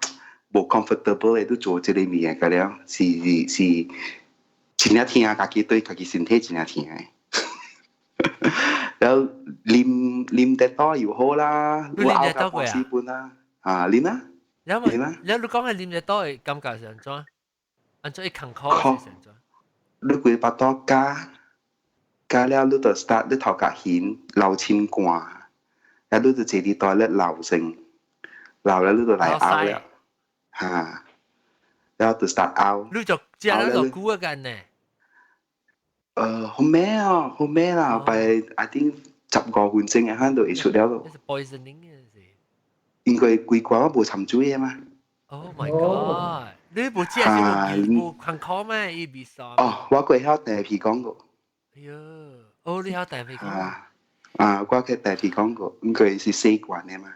無 comfortable 的都做這個物件個了，是真正疼，家己對家己身體真正疼的。然後啉得多又好啦，我拗到半死本啦，啊啉啊，然後然後你講係啉得多會感覺是按怎？按怎會艱苦是按怎？你規腹肚加加了，你就 start 你頭殼痕流清汗，然後你就坐佇 toilet 流先，流了你就來嘔了，哈，然後就 start 嘔。你就食了偌久啊間呢？好咩啊，好咩啦，by I think 15分鐘啊，就會出了咯。是 poisoning 嘅是。因為規罐我無摻水的嘛。 Oh my god！你無食是無無艱苦咩？伊味素。哦，我過曉大皮講過。哎喲，哦，你曉大皮講。啊啊，我去大皮講過，因為是細罐的嘛。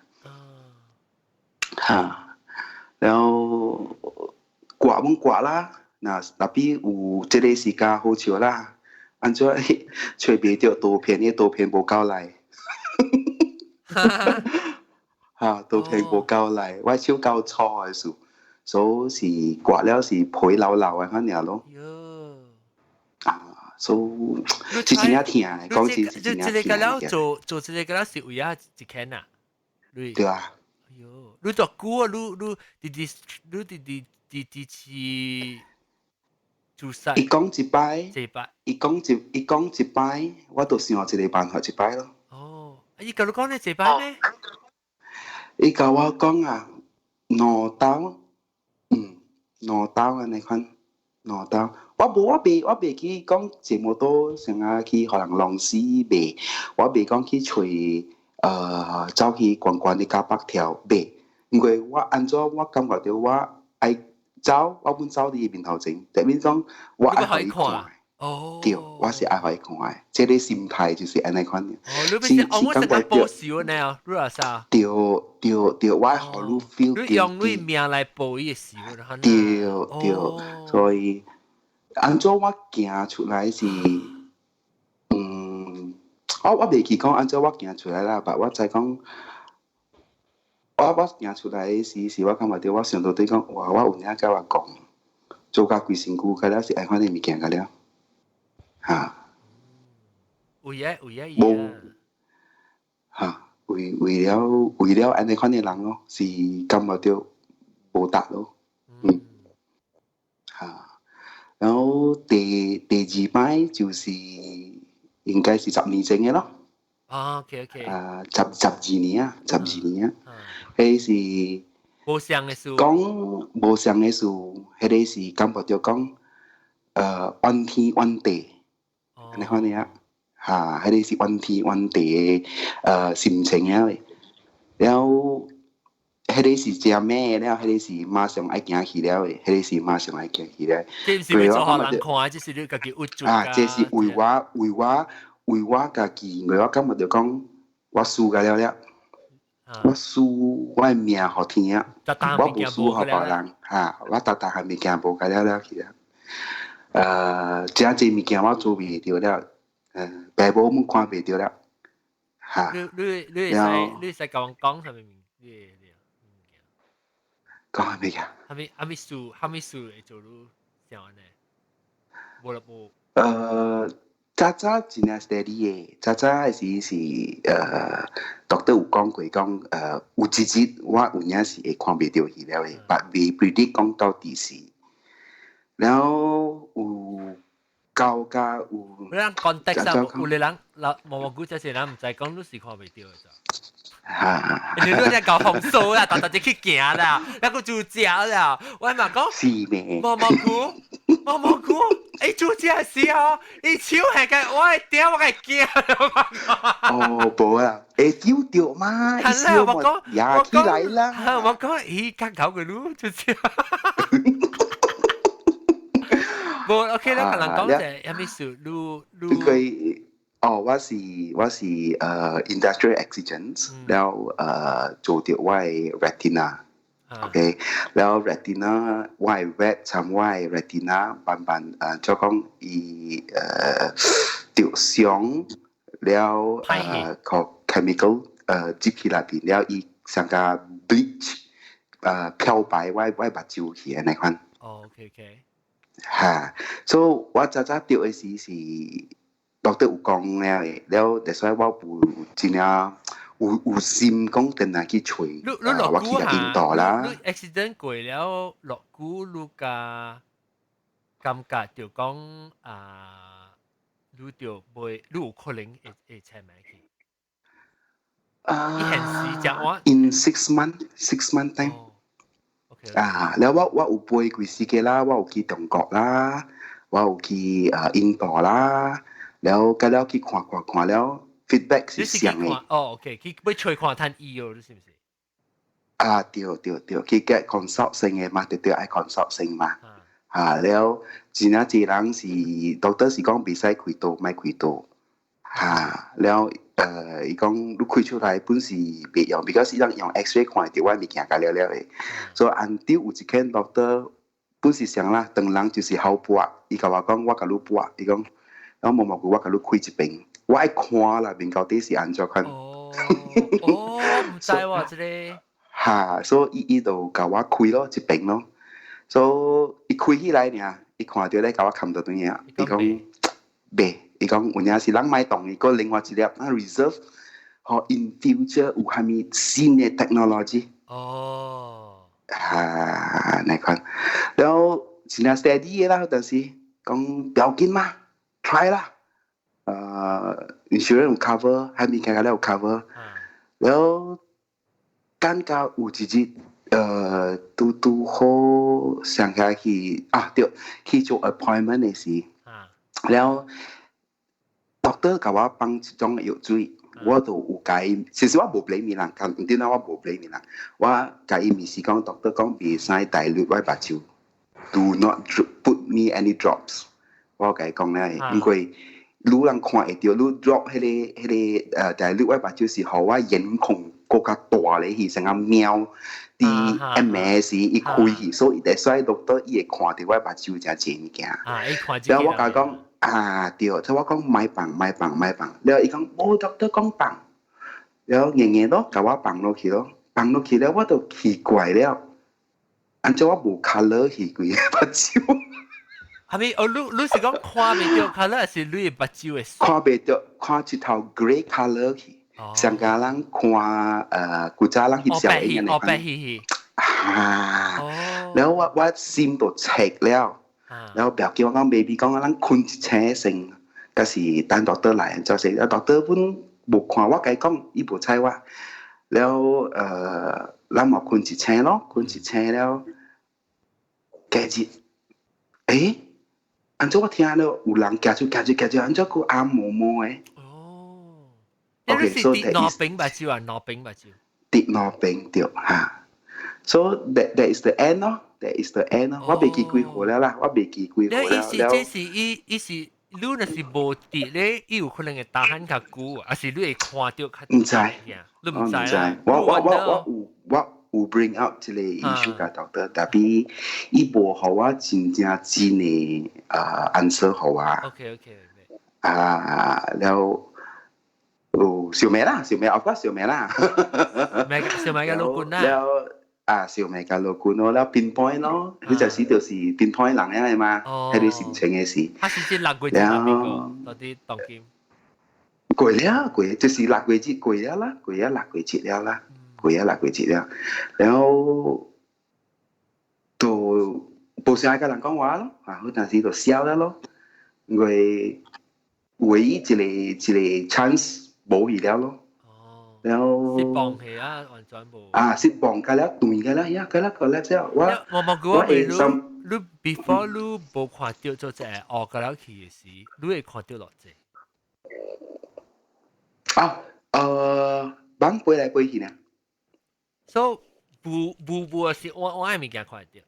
哈，然後割阮割啦，若 tapi 有這個時間好笑啦。按怎揣袂著刀片？伊刀片無夠來，哈，刀片無夠來，我手夠粗的數，所以是割了是皮流流的款爾咯。啊，所以是真正疼的，講真是真正疼。這個了做做這個了是為啊一間啊？對啊。哎喲，你多久啊？你你直直你直直直直是自殺。伊講一擺，一擺，伊講一擺，我就想一個辦法一擺咯。哦，伊共你講你一擺咩？伊共我講啊，2刀，2刀按呢款，兩刀。我無我袂去講這麼多，成日去予人弄死袂，我袂講去揣走去懸懸的加北跳袂，因為我按怎我感覺著我愛走，我本走佇伊面頭前，代表講我愛予伊看。哦，對，我是愛予伊看的，這個心態就是按呢款。哦，你欲是哦，我是愛報仇呢，你話啥？對對對，我愛予你 feel。你用你命來報伊的仇。對對，所以按怎我行出來是，我袂記講按怎我行出來啦，但我知講，我行出來時是我感覺著我想到底講，哇，我有影共我講，做甲規身軀，甲了是按款的物件甲了。嚇！有影有影。無嚇，為了按呢款的人咯，是感覺著無值咯，嚇。然後第二擺就是應該是10年前的咯。啊，OK OK。啊，12年啊，十二年啊，彼是無相的事。講無相的事，彼個是感覺著講，怨天怨地。按呢款的啊，嚇，彼個是怨天怨地的心情啊。然後，彼個是誠咩了？彼個是馬上愛行去了的，彼個是馬上愛行去了。這毋是欲做予人看，這是你家己鬱卒。啊，這是為我家己，因為我感覺著講，我輸甲了了，我輸我的命予天啊，我無輸予別人，嚇，我逐逐項物件無甲了了去了。誠濟物件我做袂著了，爸母阮看袂著了，嚇。你會使共阮講啥物物？你講啥物件？啥物事會做你想按呢？無啦無。早早真正 steady 的，早早的時是doctor 有講過講，有一日我有影是會看袂著去了的，但未 predict 講到底時。然後有交加有。你人 context 啊，有個人老毛毛菇這些人毋知講你是看袂著的咋。哈！你你在搞風騷啦，逐逐日去行啦，那個煮食啦，我嘛講。是咩？毛毛菇，毛毛菇，欸煮食時候，伊手係個，我會驚，我會驚。哦，無啦，會揪著嘛？係啦，我講，我起來啦。我講，咦，較搞個擼，就這。無 OK 啦，共人講者，啥物事，你你。佢。哦，我是 industrial accidents，然後做著我的 retina，OK，然後 retina 我的 wet 參我的 retina 慢慢就講伊著傷了靠 chemical 入去內邊了，伊上加 bleach 漂白我的目睭去按呢款。哦，OK OK。哈，所以我早早著的時是。doctor 有講了的，了，所以我有真正有心講轉來去揣，我去印度啦。你 accident 過了，落久你共感覺就講啊，你就袂，你有可能會青盲去。啊。現時講我。 In 6 month, 6 month time。啊，了我有飛幾時個啦，我有去中國啦，我有去印度啦。了，佮了去看看看了，feedback 是相的。哦，OK，去欲揣看趁醫哦，你是毋是？啊，對對對，去 get consult 先的嘛，對對，愛 consult 先嘛。啊，了，真正濟人是 doctor 是講袂使開刀，莫開刀。哈，了，伊講你開出來本是袂用，because 伊人用 X-ray 看會著我物件共了了的。所以按照有一間 doctor 本是啥啦，當人就是好搏，伊共我講我共你搏，伊講。我毛毛菇我共你開一邊，我愛看啦，面到底是按怎款。哦，哦，毋知喎，這個。哈，所以伊就共我開咯，一邊咯。所以伊開起來爾，伊看著咧共我冚到轉啊，伊講袂，伊講有影是人莫動，伊閣另外一粒啊 reserve，予 in future 有啥物新的 technology。哦。哈，那款，然後真正 steady 的啦，但是。講不要緊嘛，try 啦。insurance 有 cover，還物件個了有 cover。了，感覺有一日，拄拄好上下去啊，對，去做 appointment 的時，了，doctor 共我放一種藥水，我就有共伊，其實我無 blame 伊人，講點解我無 blame 伊人，我共伊面是講，doctor 講袂使 dilute 我目睭，do not put me any drops，我共伊講咧，因為你人看會著，你 drop 彼個 dilute 我目睭是予我眼孔閣較大咧去，成個貓佇暗暝時伊開去，所以所以 doctor 伊會看著我目睭誠濟物件。啊，伊看了我共伊講啊，對，所以我講莫放莫放莫放，了伊講無 doctor 講放，了硬硬咯，共我放落去咯，放落去了我就奇怪了，按怎我無 colour 去規个目睭？係咪？哦，你是講看袂著 colour，還是你目睭的？看袂著，看一頭 grey colour 去，上家人看古早人翕相片哦，白去去。啊，了我心就赤了，了不要緊我講 baby 講咱睏一醒先，閣是等 doctor 來，就是啊 doctor 本無看我共伊講，伊無睬我，了咱嘛睏一醒咯，睏一醒了，隔日，欸，按怎我聽到有人行出行出行出，按怎閣暗毛毛的？哦，你是佇兩邊目睭啊？兩邊目睭？佇兩邊對哈。So that is the end 咯，that is the end 咯。我袂記幾歲了啦，我袂記幾歲了。你意思這是伊伊是你若是無佇咧，伊有可能會打鼾較久，還是你會看著較？毋知，你毋知啊？我有 bring up 這個 issue 共 doctor，但是伊無予我真正真的answer 予我。 OK。啊，了。有小妹啦，小妹，of course 小妹啦。小妹嘅老官啦。了啊，小妹嘅老官咯，了 pinpoint 咯，佢就是 pinpoint 人嚟嘛，彼個心情的事。他是這6個月前邊個，到底當今？過了，過就是六月節過了啦，過了六月節了啦，過了六月節了，然後就無啥愛共人講話咯，啊，好陣時就消了咯，因為唯一一個一個 chance 無去了咯。然後失望去啊，完全無。啊，失望個了，斷個了，呀，個了個了之後，我我冇我你 before 你無看著做這個學個了去的時，你會看著偌濟？啊，蠓飛來飛去呢。所以無無無是我愛物件看會著。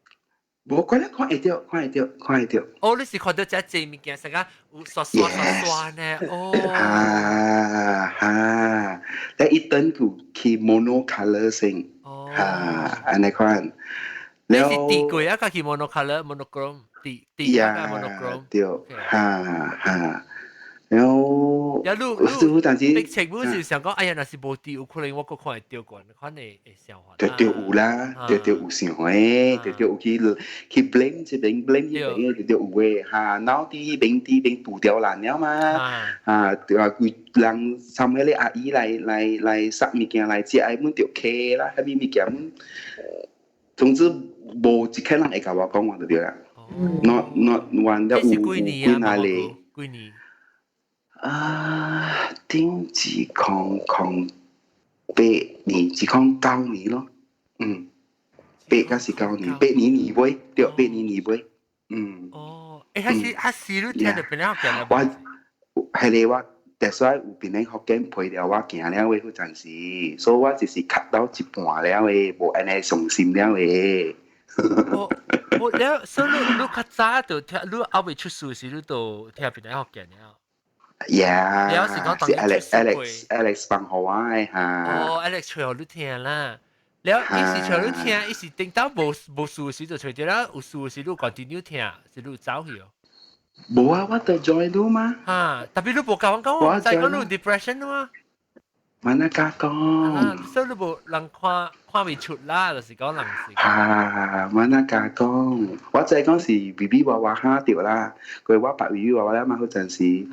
無看咧，看會著，看會著，看會著。哦，你是看著遮濟物件，成個有刷刷刷刷呢？哦。啊哈，咧一等就去 monocolor 先。哦。哈，按呢款。你是佇過啊？佮去 monocolor monochrome，佇佇啊 monochrome。對，哈哈。然後，呀，你你逼情本是想講，哎呀，若是無佇，有可能我閣看會著慣，款的會想法。對對有啦，對對有想的，對對有去 blame 這邊 blame 彼邊，對對有的哈，腦佇彼邊佇邊拄著爛了嘛，啊，對啊，規人參彼個阿姨來殺物件來食，愛阮著客啦，啥物物件，總之無一個人會共我講話就對啦。Not one 了有幾若個？幾年？啊，頂2008年，2009年咯，8還是9年，8年年尾，對，八年年尾，嗯。哦，欸，還是你聽著檳榔福建我係個我，that's why 有檳榔福建陪著我行了的彼陣時，所以我就是卡到一半了的，無按呢傷心了的。我我了，所以你較早就聽，你猶未出事時，你就聽檳榔福建了。 Yeah，是 Alex Alex Alex 放予我的哈。哦，Alex 揣予你聽啦。了，伊是揣你聽，伊是頂到無事時就揣著了，有事時你 continue 聽，是你走去哦。無啊，我就 join 你嘛。哈，特別你無共我講，我知講你有 depression 嘛。嘛哪敢講。所以你無人看看袂出啦，就是講人是。哈，嘛哪敢講，我知講是 BB 娃娃哈著啦，佢我白 BB 娃娃了嘛，彼陣時。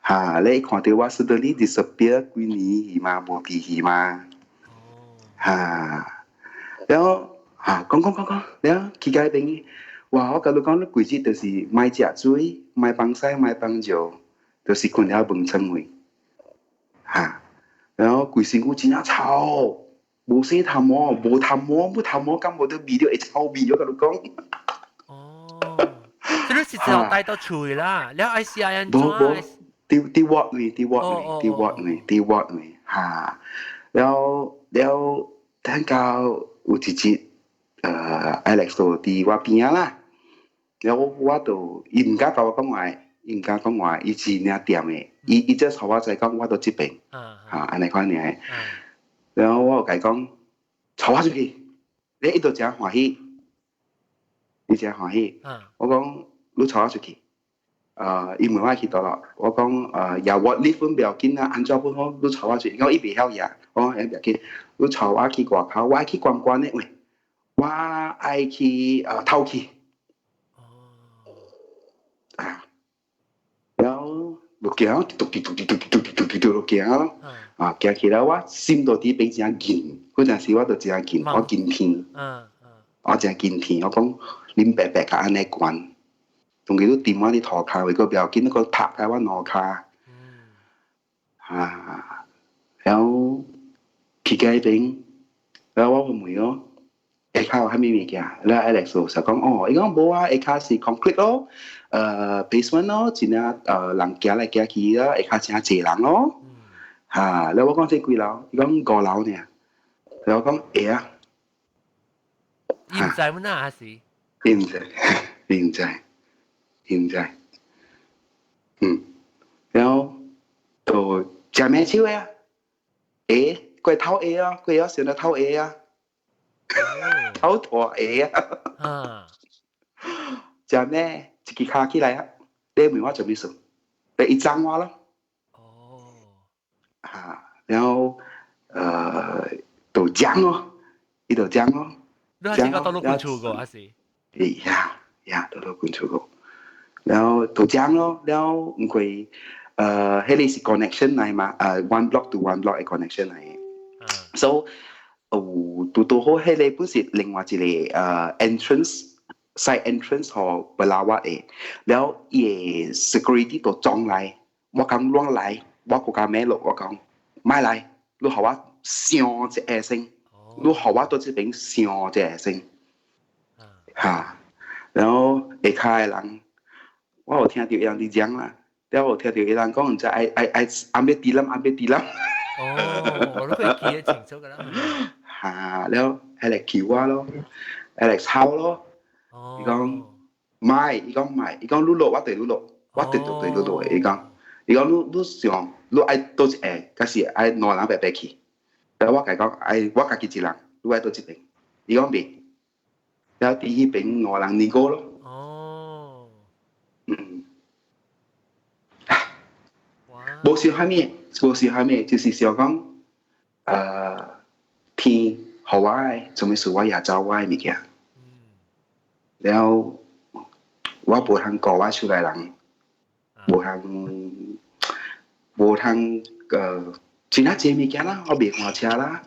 哈，你看著我 suddenly disappear 幾年去嘛，無記去嘛。哈，了哈，講講講講，了去該邊，哇！我共你講，你規日就是莫食水，莫放屎，莫放尿，就是睏佇門床位，哈。然後規身軀真正臭，無洗頭毛，無頭毛，無頭毛，敢無得味著會臭味，我共你講。哦，這你是就帶到厝啦，了愛是按怎？無無，佇佇 ward 位，佇 ward 位，佇 ward 位，佇 ward 位，哈。了了，等到有一日，Alex 就佇我邊仔啦。了我就伊毋敢共我講話，伊毋敢講話，伊是爾恬的，伊伊只予我知講我佇這邊，哈，按呢款爾。然後我就共伊講，帶我出去，咧伊就誠歡喜，伊誠歡喜。我講你帶我出去，伊問我去佗落，我講也我你分不要緊啊，按怎本好，你帶我出去，伊講伊袂曉舉，我講不要緊，你帶我去外口，我愛去觀觀的位，我愛去透氣。啊，然後就行，嘟嘟嘟嘟嘟嘟嘟嘟嘟行咯，啊，行起來我心都佇變誠緊，嗰陣時我就誠緊，我緊天，我誠緊天，我講恁白白共按呢懸，當佢都掂我佇塗跤，為個不要緊，閣拍開我兩跤，啊，然後去到彼邊，然後我問哦，下跤有啥物物件？了 Alex 就講哦，伊講無啊，下跤是 concrete 咯。Basement 咯，真正人行來行去咯，下跤誠濟人咯。哈，了我講這幾樓？伊講五樓爾。了我講會啊。伊毋知阮啊，還是？伊毋知，伊毋知，伊毋知。嗯，然後就食咩手的啊？鞋，過透鞋啊，過了先來透鞋啊，透拖鞋啊。啊。食咩？一支跤起來啊！你問我做咩事？你伊爭我咯。哦。哈，然後就講咯，伊就講咯。你係個倒落搬厝過還是？欸呀呀，倒落搬厝過。然後就講咯，然後毋過彼个是 connection 來嘛，one block to one block 的 connection 來的。So 有拄拄好，彼个本是另外一个entrance。side entrance 予 pelawat 的，了伊的 security 就撞來，我講亂來，我閣較咩落，我講莫來，你予我上一下先，你予我佇這邊上一下先，哈，然後下跤的人，我有聽著伊人佇講啦，了有聽著伊人講，毋知愛愛愛 ambil tilam ambil tilam。哦，我都會記得清楚㗎啦。哈，了彼個叫我咯，彼個吵咯。伊講莫，伊講莫，伊講你落我綴你落，我綴就綴你落的。伊講，伊講你你上，你愛佗一下，抑是愛兩人白白去。了我共伊講，愛我家己一人，你愛佗一邊。伊講袂，了佇彼邊兩人年過咯。哦。嗯。無想啥物，無想啥物，就是想講，天予我的，做物事我也走我的物件。了，我無通顧我厝內人，無通無通真啊濟物件啦，我袂換車啦，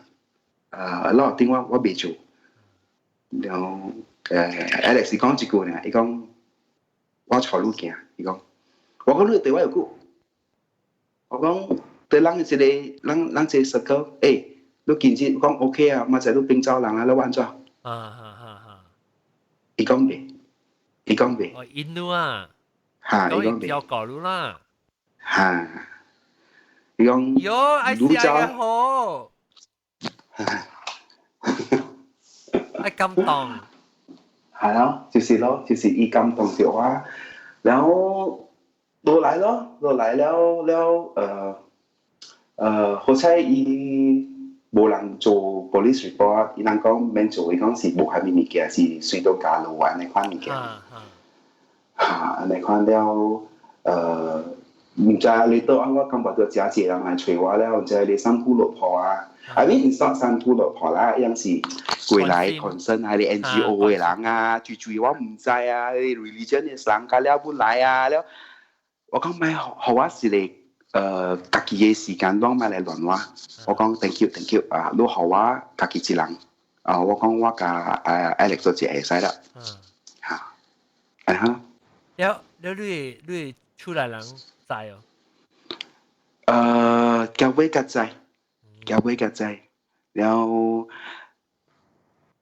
老頂我我袂做。了，Alex 講一句爾，伊講我帶你行，伊講我講你綴我偌久，我講對咱這个咱咱這個 circle，欸，你今日講 OK 啊，嘛知你變走人啊，你按怎？啊哈哈哈！伊講袂，伊講袂。哦，印度啊，哈，伊講袂。要搞路啦。哈，伊講。喲，愛死啊好。愛感動。係咯，就是咯，就是伊感動著我，然後落來咯，落來了了，好彩伊無人做 police report，伊人講免做，伊講是無啥物物件，是隨到加路按呢款物件。哈，按呢款了，毋知你倒按我感覺著誠濟人來揣我了，毋知你三姑六婆啊，I mean it's not 三姑六婆啦，伊樣是過來 concern 係你 NGO 的人啊，最最我毋知啊，你 religion 的人甲了本來啊了，我講莫予我一个家己的時間攏莫來亂我，我講 thank you thank you 啊，你予我家己一人，啊，我講我共Alex 做一下會使啦，哈，啊哈。了了，你厝內人知哦？交尾較知，交尾較知，然後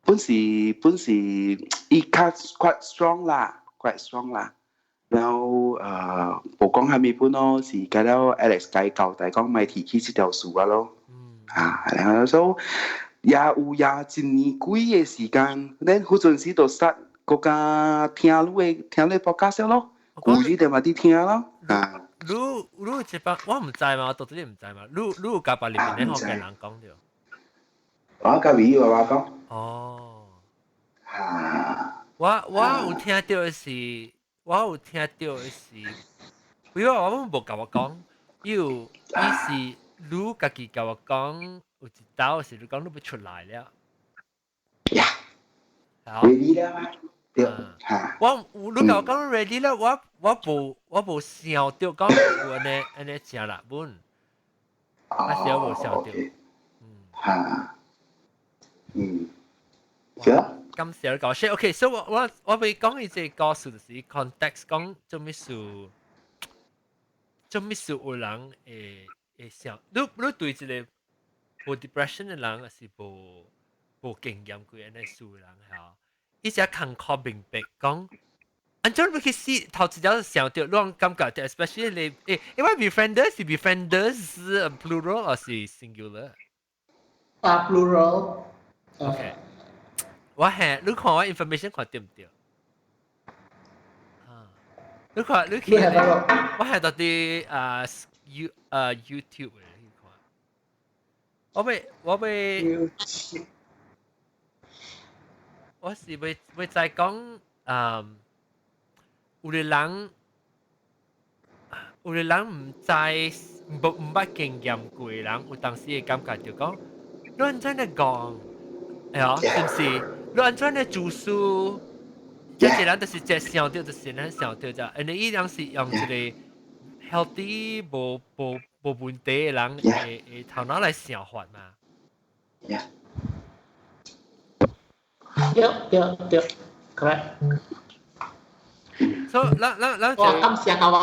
本是伊較 quite strong 啦，quite strong 啦。然後無講蝦米本咯，是甲了 Alex 解交代講莫提起這條事啊咯。啊，然後所以也有也一年幾個時間，咱彼陣時就煞閣較聽你的聽你 podcast 咯，舊時就嘛佇聽咯。啊，你這班我毋知嘛，我到底毋知嘛。你有共別裡面的福建人講著？我甲伊話我講。哦。啊。我有聽到的是，我有聽到的是，因為我無共我講，伊有伊是你家己共我講，有一道是你講你欲出來了。呀。ready 了嗎？對。嚇。我你共我講 ready 了，我無想到講有按呢按呢誠啦本，啊是我無想到。嗯。嚇。嗯。是啊。感謝你講，OK，所以我欲講伊這個故事就是 context 講做咩事，做咩事有人會想，你對這個無 depression 的人，還是無經驗過按呢事的人嚇，伊才艱苦明白講，按怎欲去死頭一條想著，你感覺著，especially 你因為 befrienders 是 befrienders 是 plural 還是 singular？啊，plural。 OK。我係你看我 information 看對毋對？啊，你看你去，我係到佇啊 You 啊 YouTube 的，你看。我欲，我是欲再講啊，有的人毋知無毋捌經驗過的人，有當時會感覺就講，你按怎咧講，會哦，是毋是？你按怎咧自私？這個人就是這想著，就是咱想著這，因為伊人是用一個 healthy 無問題的人的頭腦來想法嘛。對對對，correct。所以咱咱我感謝共我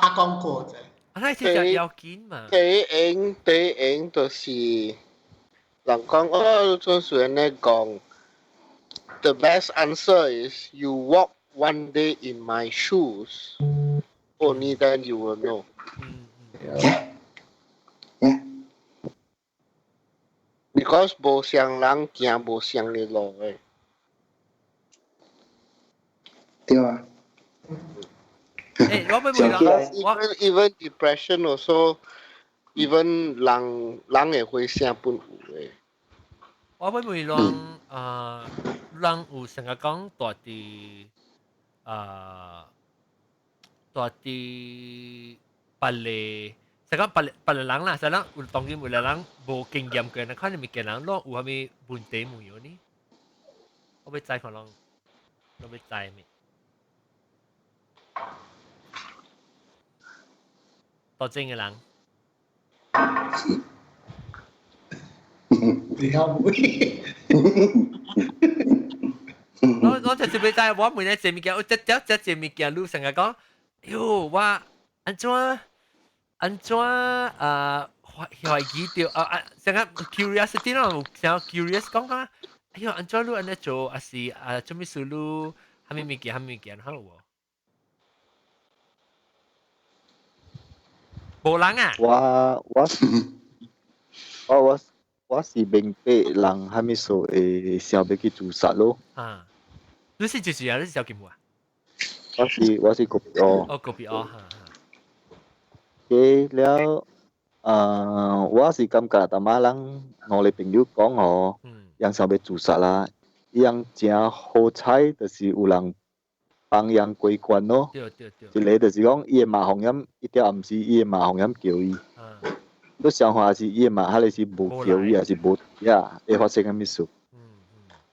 拍廣告者。啊，那是要緊嘛。第一用就是人講，我總是按呢講，the best answer is you walk one day in my shoes, only then you will know. Because 無相人行無相的路的。對啊。欸，我欲問我 even depression also even 人人會回聲本有的。我欲問人啊，人有成日講蹛佇啊蹛佇別個，成講別個人啦，成講有當然有個人無經驗過，那看物件人，攏有啥物問題問有呢？我欲知看攏，我欲知咩？多正嘅人。你好會。我就是欲知，我問你這物件，我這這這這物件，你成日講，喲，我按怎按怎啊懷疑著啊啊，成日 curiosity 咯，成日 curious 講講，哎喲，按怎你按呢做，還是啊，做咩事你，啥物物件，啥物物件，好無？無人啊！我是明白人啥物事會想欲去自殺咯。啊，你是就是啊？你是小金啊？我是 kopi O。哦，kopi O，哈哈。 嘅了，我是感覺淡仔人我的朋友講哦，𪜶想欲自殺啦，伊樣誠好彩，就是有人幫𪜶過關咯。對對對。一個就是講，伊的媽予𪜶，伊條暗時伊的媽予𪜶叫伊。你想法是伊的媽，還是無叫伊，還是無呀？會發生啥物事？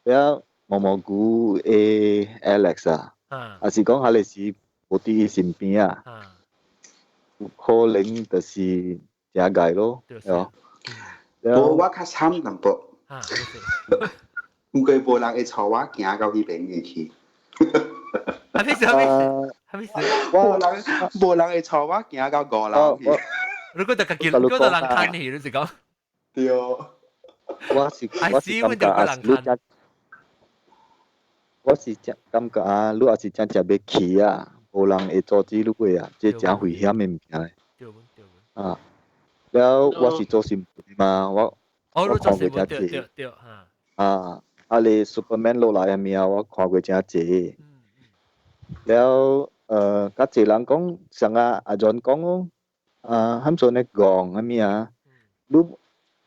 了毛毛菇的 Alex 啊，還是講還是無佇伊身邊啊？有可能就是誠礙咯，對。無我較慘淡薄。毋過無人會帶我行到彼邊去。係咩事？係咩事？係咩事？無人無人會帶我行到五樓去。如果就家己，如果就人看你，你是講？對。我是感覺啊，你真，我是真感覺啊，你也是真正欲去啊，無人會阻止你過啊，這真危險的物件咧。對對。啊，了我是做新聞嘛，我看過真濟。對對哈。啊，啊你 Superman 落來的物我看過真濟。了，較濟人講，像阿阿 John 講哦，啊，含做咧講啥物啊，你。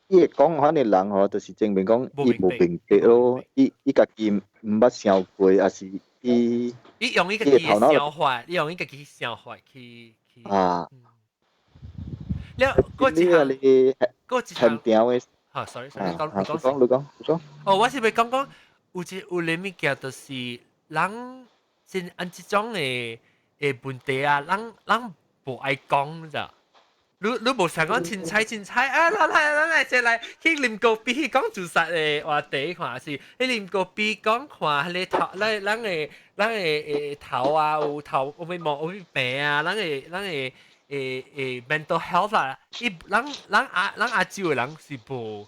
伊會講款的人吼，就是證明講伊無明白咯，伊家己毋捌想過，抑是伊伊用伊家己的想法，伊用伊家己想法去啊。了，過一項，過一項的。嚇，sorry sorry，講講講，你講你講。哦，我是欲講講有一有個物件，就是人真按這種的問題啊，人無愛講咋。你無想講凊彩凊彩啊！咱來咱來這來去啉咖啡講自殺的話題，看是去啉咖啡講看彼個頭，咱的頭啊，有頭有啥物有啥物病啊，咱的 mental health 啦，伊咱亞洲的人是無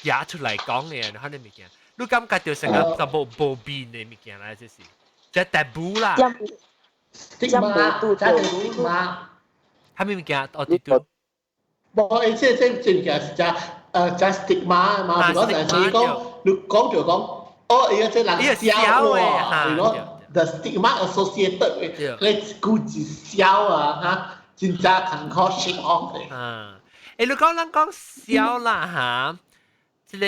舉出來講的，彼個物件，你感覺著成個就無無面的物件啦，這是這 taboo 啦。 stigma，這是 stigma。啥物物件？哦，對對。無，這物件是只 stigma 嘛，如果就是講，你講就講，哦，伊個這人痟喎，如果 the stigma associated with 你估計痟啊，嚇，真正艱苦 shake off 的。啊，你講咱講痟啦嚇，這個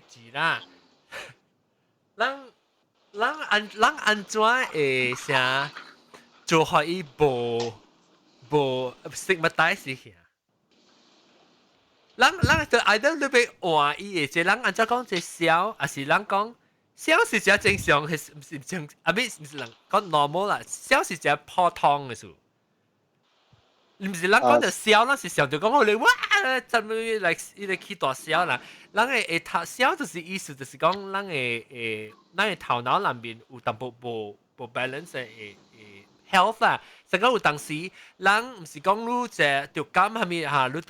字啦，咱按怎會啥做予伊無 stigmatize 去？咱就 either 你欲換伊的，這人按怎講這痟，抑是人講痟是誠正常，係毋是正？啊，毋是人講 normal 啦，痟是誠普通的事。毋是人講著痟，咱是想著講我哋哇，怎麼來伊個起大痟啦？人會頭痟就是意思就是講人會咱的頭腦內面有淡薄無 balance 的 health 啦。成個有當時，人毋是講你這著感啥物哈，你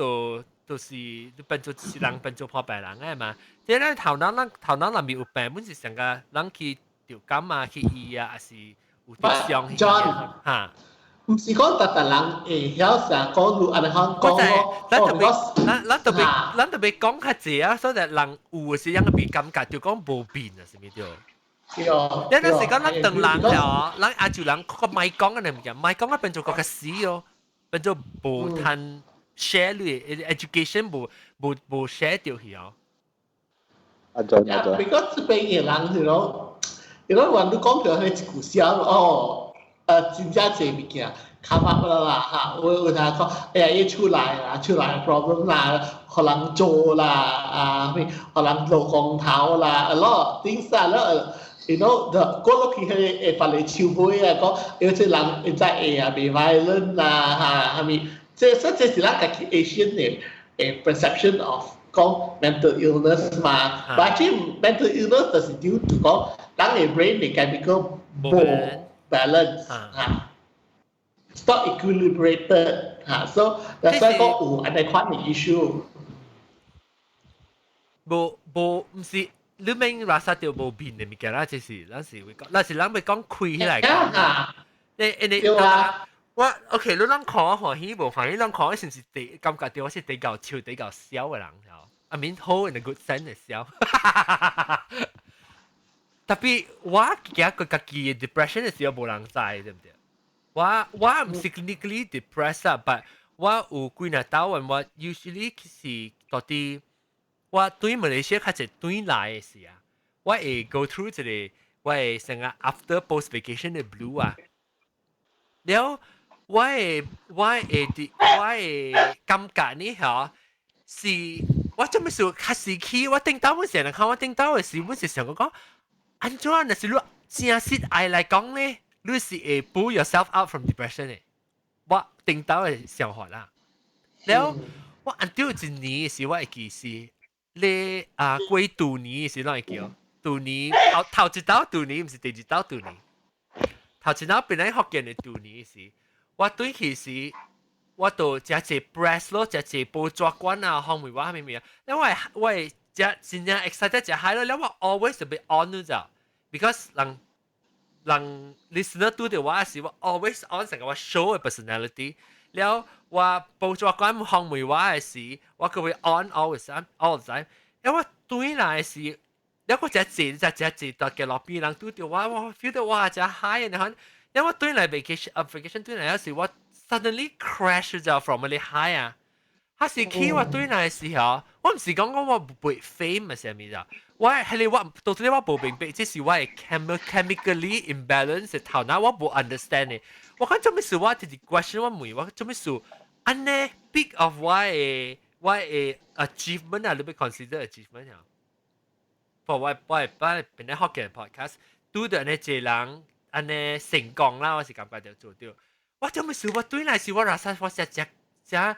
就是你變做一人變做破病人的嘛。這咱頭腦咱頭腦內面有病，本是成個人去著感啊，去醫啊，抑是有著傷嚇。毋是講逐逐人會曉成講你按呢講講，咱特別咱特別講較濟啊，所以人有的時陣會感覺就講無變啊，是毋對？對。你那是講咱唐人了，咱亞洲人個莫講的物件，莫講啊變做閣較死哦，變做無通 share 你 education 無 share 著去哦。阿俊阿俊。 because 這邊的人是咯，你講話你講著彼一句痟哦。真正濟物件 come up 啦嚇，我有聽講，哎呀，伊出來啦，出來 problem 啦，予人做啦，啊，咩，予人落光頭啦，a lot of things 啊，了，the 過落去彼個會別個手尾啊，講，有這人會在會啊，袂 violent 啦，嚇，啥物，這所以這是咱家己 Asian 的 perception of 講 mental illness 嘛，but actually mental illness 就是 due to 講人的 brain 的 chemical 無 balance 嚇，it's not equilibrated 嚇，so that's why 講有按呢款的 issue。無無毋是，你免垃圾著無變的物件啦，這是咱是會講，那是咱欲講開起來講。你對啊。我 OK，你攏看我歡喜無歡喜？攏看我是毋是第感覺著我是比較笑比較痟的人？I mean 好 in a good sense 的痟。特別我驚過家己的 depression 的時候無人知，對毋對？我毋是 clinically depressed 啊，but 我有幾若兜我 usually 是到底我對馬來西亞較濟轉來的時啊，我會 go through 一個我會成個 after post vacation 的 blue 啊，了我會感覺呢嚇是我做咩事較時去我頂兜本成日看我頂兜的時，本是想講講。按怎若是你真實愛來講咧，你是會 pull yourself out from depression 的。我頂兜的想法啦。了，我按照一年時，我會記是你啊過舊年時，攏會記哦。舊年頭頭一兜舊年，毋是第二兜舊年。頭前我本來福建的舊年時，我對其時我就食一 breast 咯，食一報紙館啊，方面我啥物物啊，因為我會食真正 excited 食 high 咯，了我 always 欲 on 你知，because 人人 listener 拄著我時，我 always on 成個我 show 的 personality。了我報紙館訪問我的時，我閣會 on always all the time。因為我對來時，了我食濟食食濟，大家路邊人拄著我，我 feel 到哇誠 high 然後，因為我對來 vacation 啊 vacation 對來時，我 suddenly crash 就 from 個 high 啊。他是去我對來時候，我毋是講講我袂 famous 啥物咋，我係你我到底我無明白，這是我的 chemically imbalance 頭腦我無 understand 的。我講做咩事？我直直 question 我問我做咩事？按呢 peak of 我的 achievement 啊，你欲 consider achievement 啊？for 我本來學嘅 podcast，拄著按呢一個人按呢成功啦，我是感覺著做著。我做咩事？我對來是我 rasa 我食食食，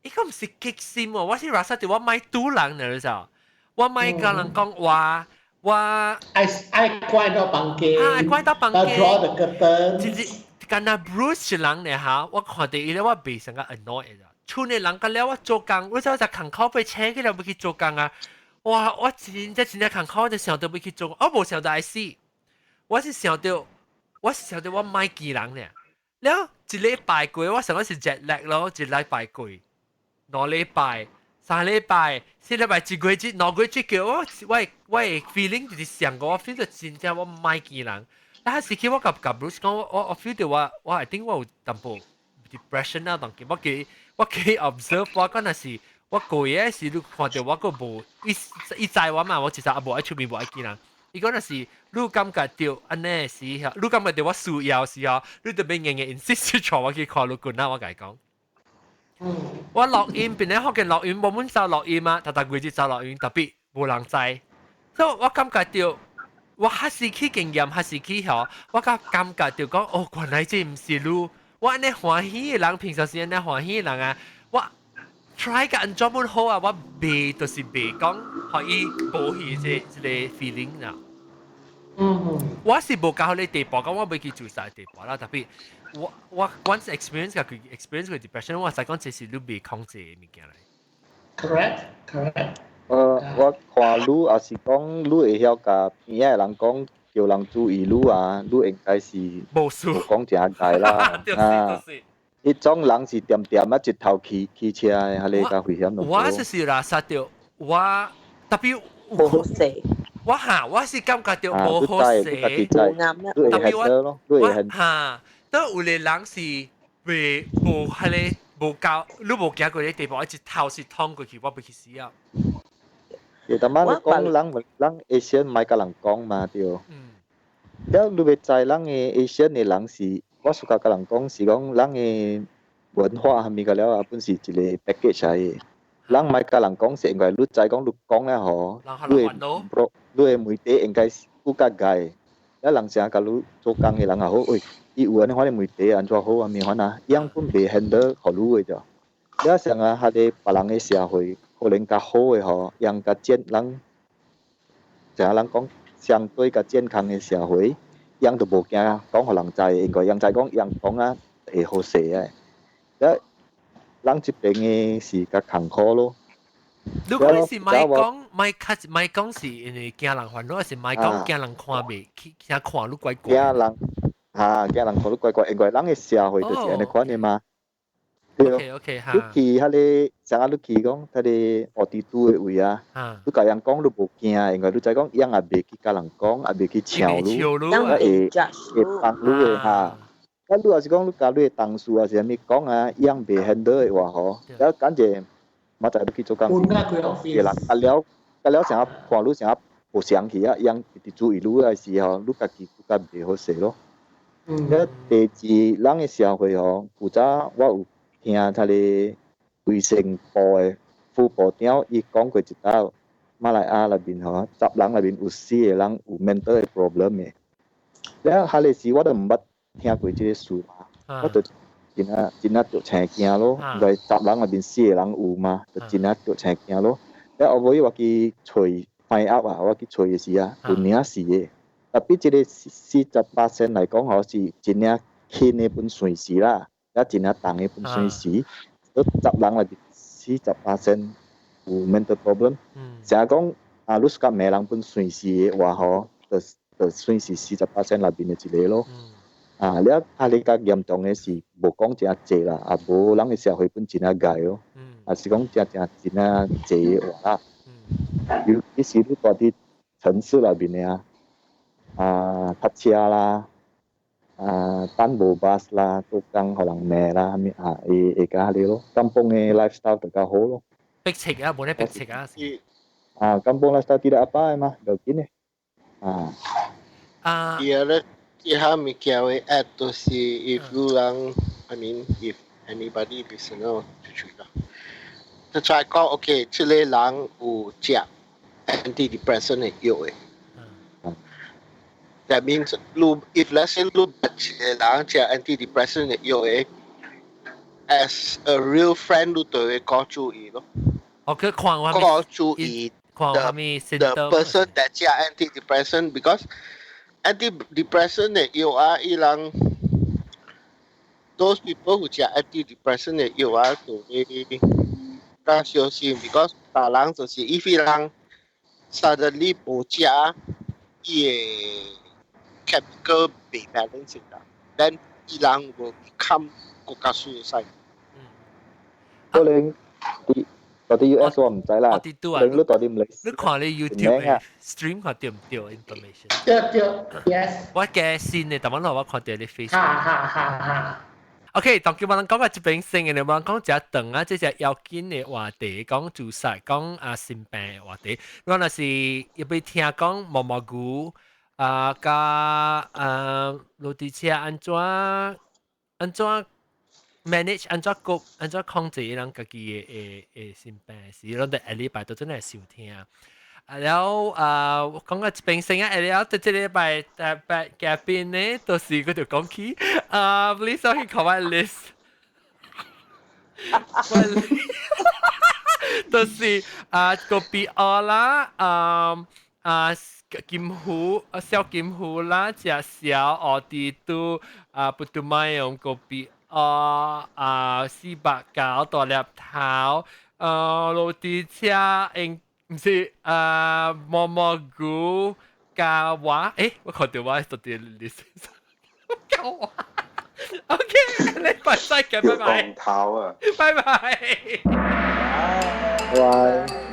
伊個毋是激心喎，我是 rasa 著我莫拄人呢，你知？我莫共人講話，我愛愛關到房間，啊，關到房間，draw the curtain。敢若 Bruce 一人呢哈，我看著伊咧，我袂成個 annoy 咋。厝內人甲了我做工，我就就工苦欲請起來欲去做工啊！哇，我真正真正艱苦，我就想著欲去做，我無想著愛死，我是想著我莫見人呢。了一禮拜過，我想講是 jet lag 咯，一禮拜過，2禮拜、3禮拜、4禮拜，一個月、2個月叫我我的 feeling 就是上個，我 feel 到真正我莫見人。但係時期我共共 Bruce 講，我 feel 到我 I think 我有淡薄 depression 啊，當佢我記 observe 我講那是我過夜時你看著我閣無伊伊知我嘛，我其實也無愛出面無愛見人。伊講若是你感覺著按呢時，你感覺著我需要時候，你就欲硬硬 insist 帶我去看你滾啊！我共伊講。我錄音，本來福建錄音，無滿走錄音啊，逐逐月就走錄音，特別無人知。所以我感覺著。我還是去經驗，還是去吼，我較感覺著講，哦，原來這毋是你，我按呢歡喜的人，平常時按呢歡喜的人啊，我 try 共按怎本好啊，我袂就是袂講，予伊無去這個 feeling 啦。我是無到彼個地步，講我欲去自殺的地步啦。特別我 once experience 過 experience 過 depression，我知講這是你袂控制的物件來。 Correct, correct. 我看你也是講，你會曉共邊仔的人講，叫人注意你啊，你應該是無輸講誠濟啦。啊，彼種人是恬恬啊，一頭騎騎車的，彼个較危險。我就是啦，殺著我特別無好勢。我哈，我是感覺著無好勢。特別我我哈，都有個人是袂無彼個無夠，你無行過彼地步，一頭是通過去，我欲去死啊！有淡仔你講人人 Asian 莫共人講嘛對。了你欲知人的 Asian 的人是，我 suka 共人講是講人的文化啥物個了啊，本是一個 package 來的。人莫共人講是因為你知講你講了吼，你會你的問題應該是閣較壞。了人成共你做工的人也好，喂，伊有按呢款的問題按怎好啊？物款啊，伊樣本袂 handle 予你的著。了像啊，彼个別人的社會可能較好的吼，樣較健人，像人講相對較健康的社會，樣就無驚講予人知，因為人知講樣講啊會好勢的。了，人這邊的是較艱苦咯。如果你是莫講莫較莫講是因為驚人煩惱，還是莫講驚人看袂起，驚看你怪怪？驚人哈，驚人看你怪怪，因為人的社會就是按呢款的嘛。對。 OK 你去彼个，像啊，你去講彼个烏地拄的位啊，你共人講你無驚，因為你知講𪜶也袂去共人講，也袂去笑你，會會幫你的哈。啊，你若是講你共你的同事還是啥物講啊，𪜶袂 handle 的話吼，了感覺明仔載你去做工時，人啊了啊了成日看你成日無相去啊，𪜶直直注意你的時候，你家己閣較袂好勢咯。了第二，人的社會吼，古早我有聽彼个衛生部的副部長伊講過一道，馬來亞內面吼，10人內面有4個人有 mental 的 problem 的。了，彼个時我都毋捌聽過這个事嘛，我就真啊真啊著青驚咯，因為十人內面四個人有嘛，就真啊著青驚咯。了後尾我去揣 find out 啊，我去揣的時啊，有領四個。特別這個48仙來講，嗬是真正輕的本算是啦，也真正重的本算是，都10人內面48仙有 mental problem。成日講啊，你較罵人本算是的話，嗬，就算是48仙內面的一個咯。啊，了啊，你較嚴重的是無講誠濟啦，啊，無人的社會本真正𠢕咯，啊是講誠誠真正濟的話啦。尤其是你住佇城市內面的啊，啊，塞車啦，啊，等無巴士啦，做工予人罵啦，啥物啊，會會較彼個咯，kampung 的 lifestyle 就較好咯。逼切啊，無咧逼切啊。啊，kampung lifestyle tidak apa 嘛，無要緊的。啊。啊。伊咧，其他物件會 add 就是 if 有人，I mean if anybody listener 就注意啦。就再講，OK，這個人有食 antidepressant 的藥的。That means 你 if let's say 你一個人食 antidepressant 的藥的，as a real friend 你就會講注意咯。哦，佢看我講注意看我 the person that 食 antidepressant because antidepressant 的藥啊，伊人 those people who 食 antidepressant 的藥啊，就會較小心，because 別人就是 if 伊人 suddenly 無食，伊的 chemical 袂 balance 啦，then 伊人會 become 更加 suicide。可能佇佇 US 我毋知啦，可能你佇佇馬來你看你 YouTube stream 看對毋對 information？對對，yes。我嘅先嘅，但係我看到你 Facebook。哈哈哈哈。 OK，當叫我人講個這邊先嘅，我人講一長啊，這隻要緊的話題，講自殺，講啊心病的話題。我若是要欲聽講毛毛牛啊，佮啊路地車按怎按怎 manage 按怎顧按怎控制人家己的的的心病時，攏得下禮拜都真係收聽。啊，了啊，講個這邊先啊，了，這這禮拜特別嘉賓呢，都是佢就講起啊，please 去看我 list，我就是啊個比奧啦，啊啊金虎啊小金虎啦，食小奧迪都啊不都買用個比奧啊489大粒頭，啊落地車應。毋是啊，毛毛菇加我，誒，我看到我到底 list 加我，OK，禮拜再見，拜拜。頭啊，拜拜。拜拜。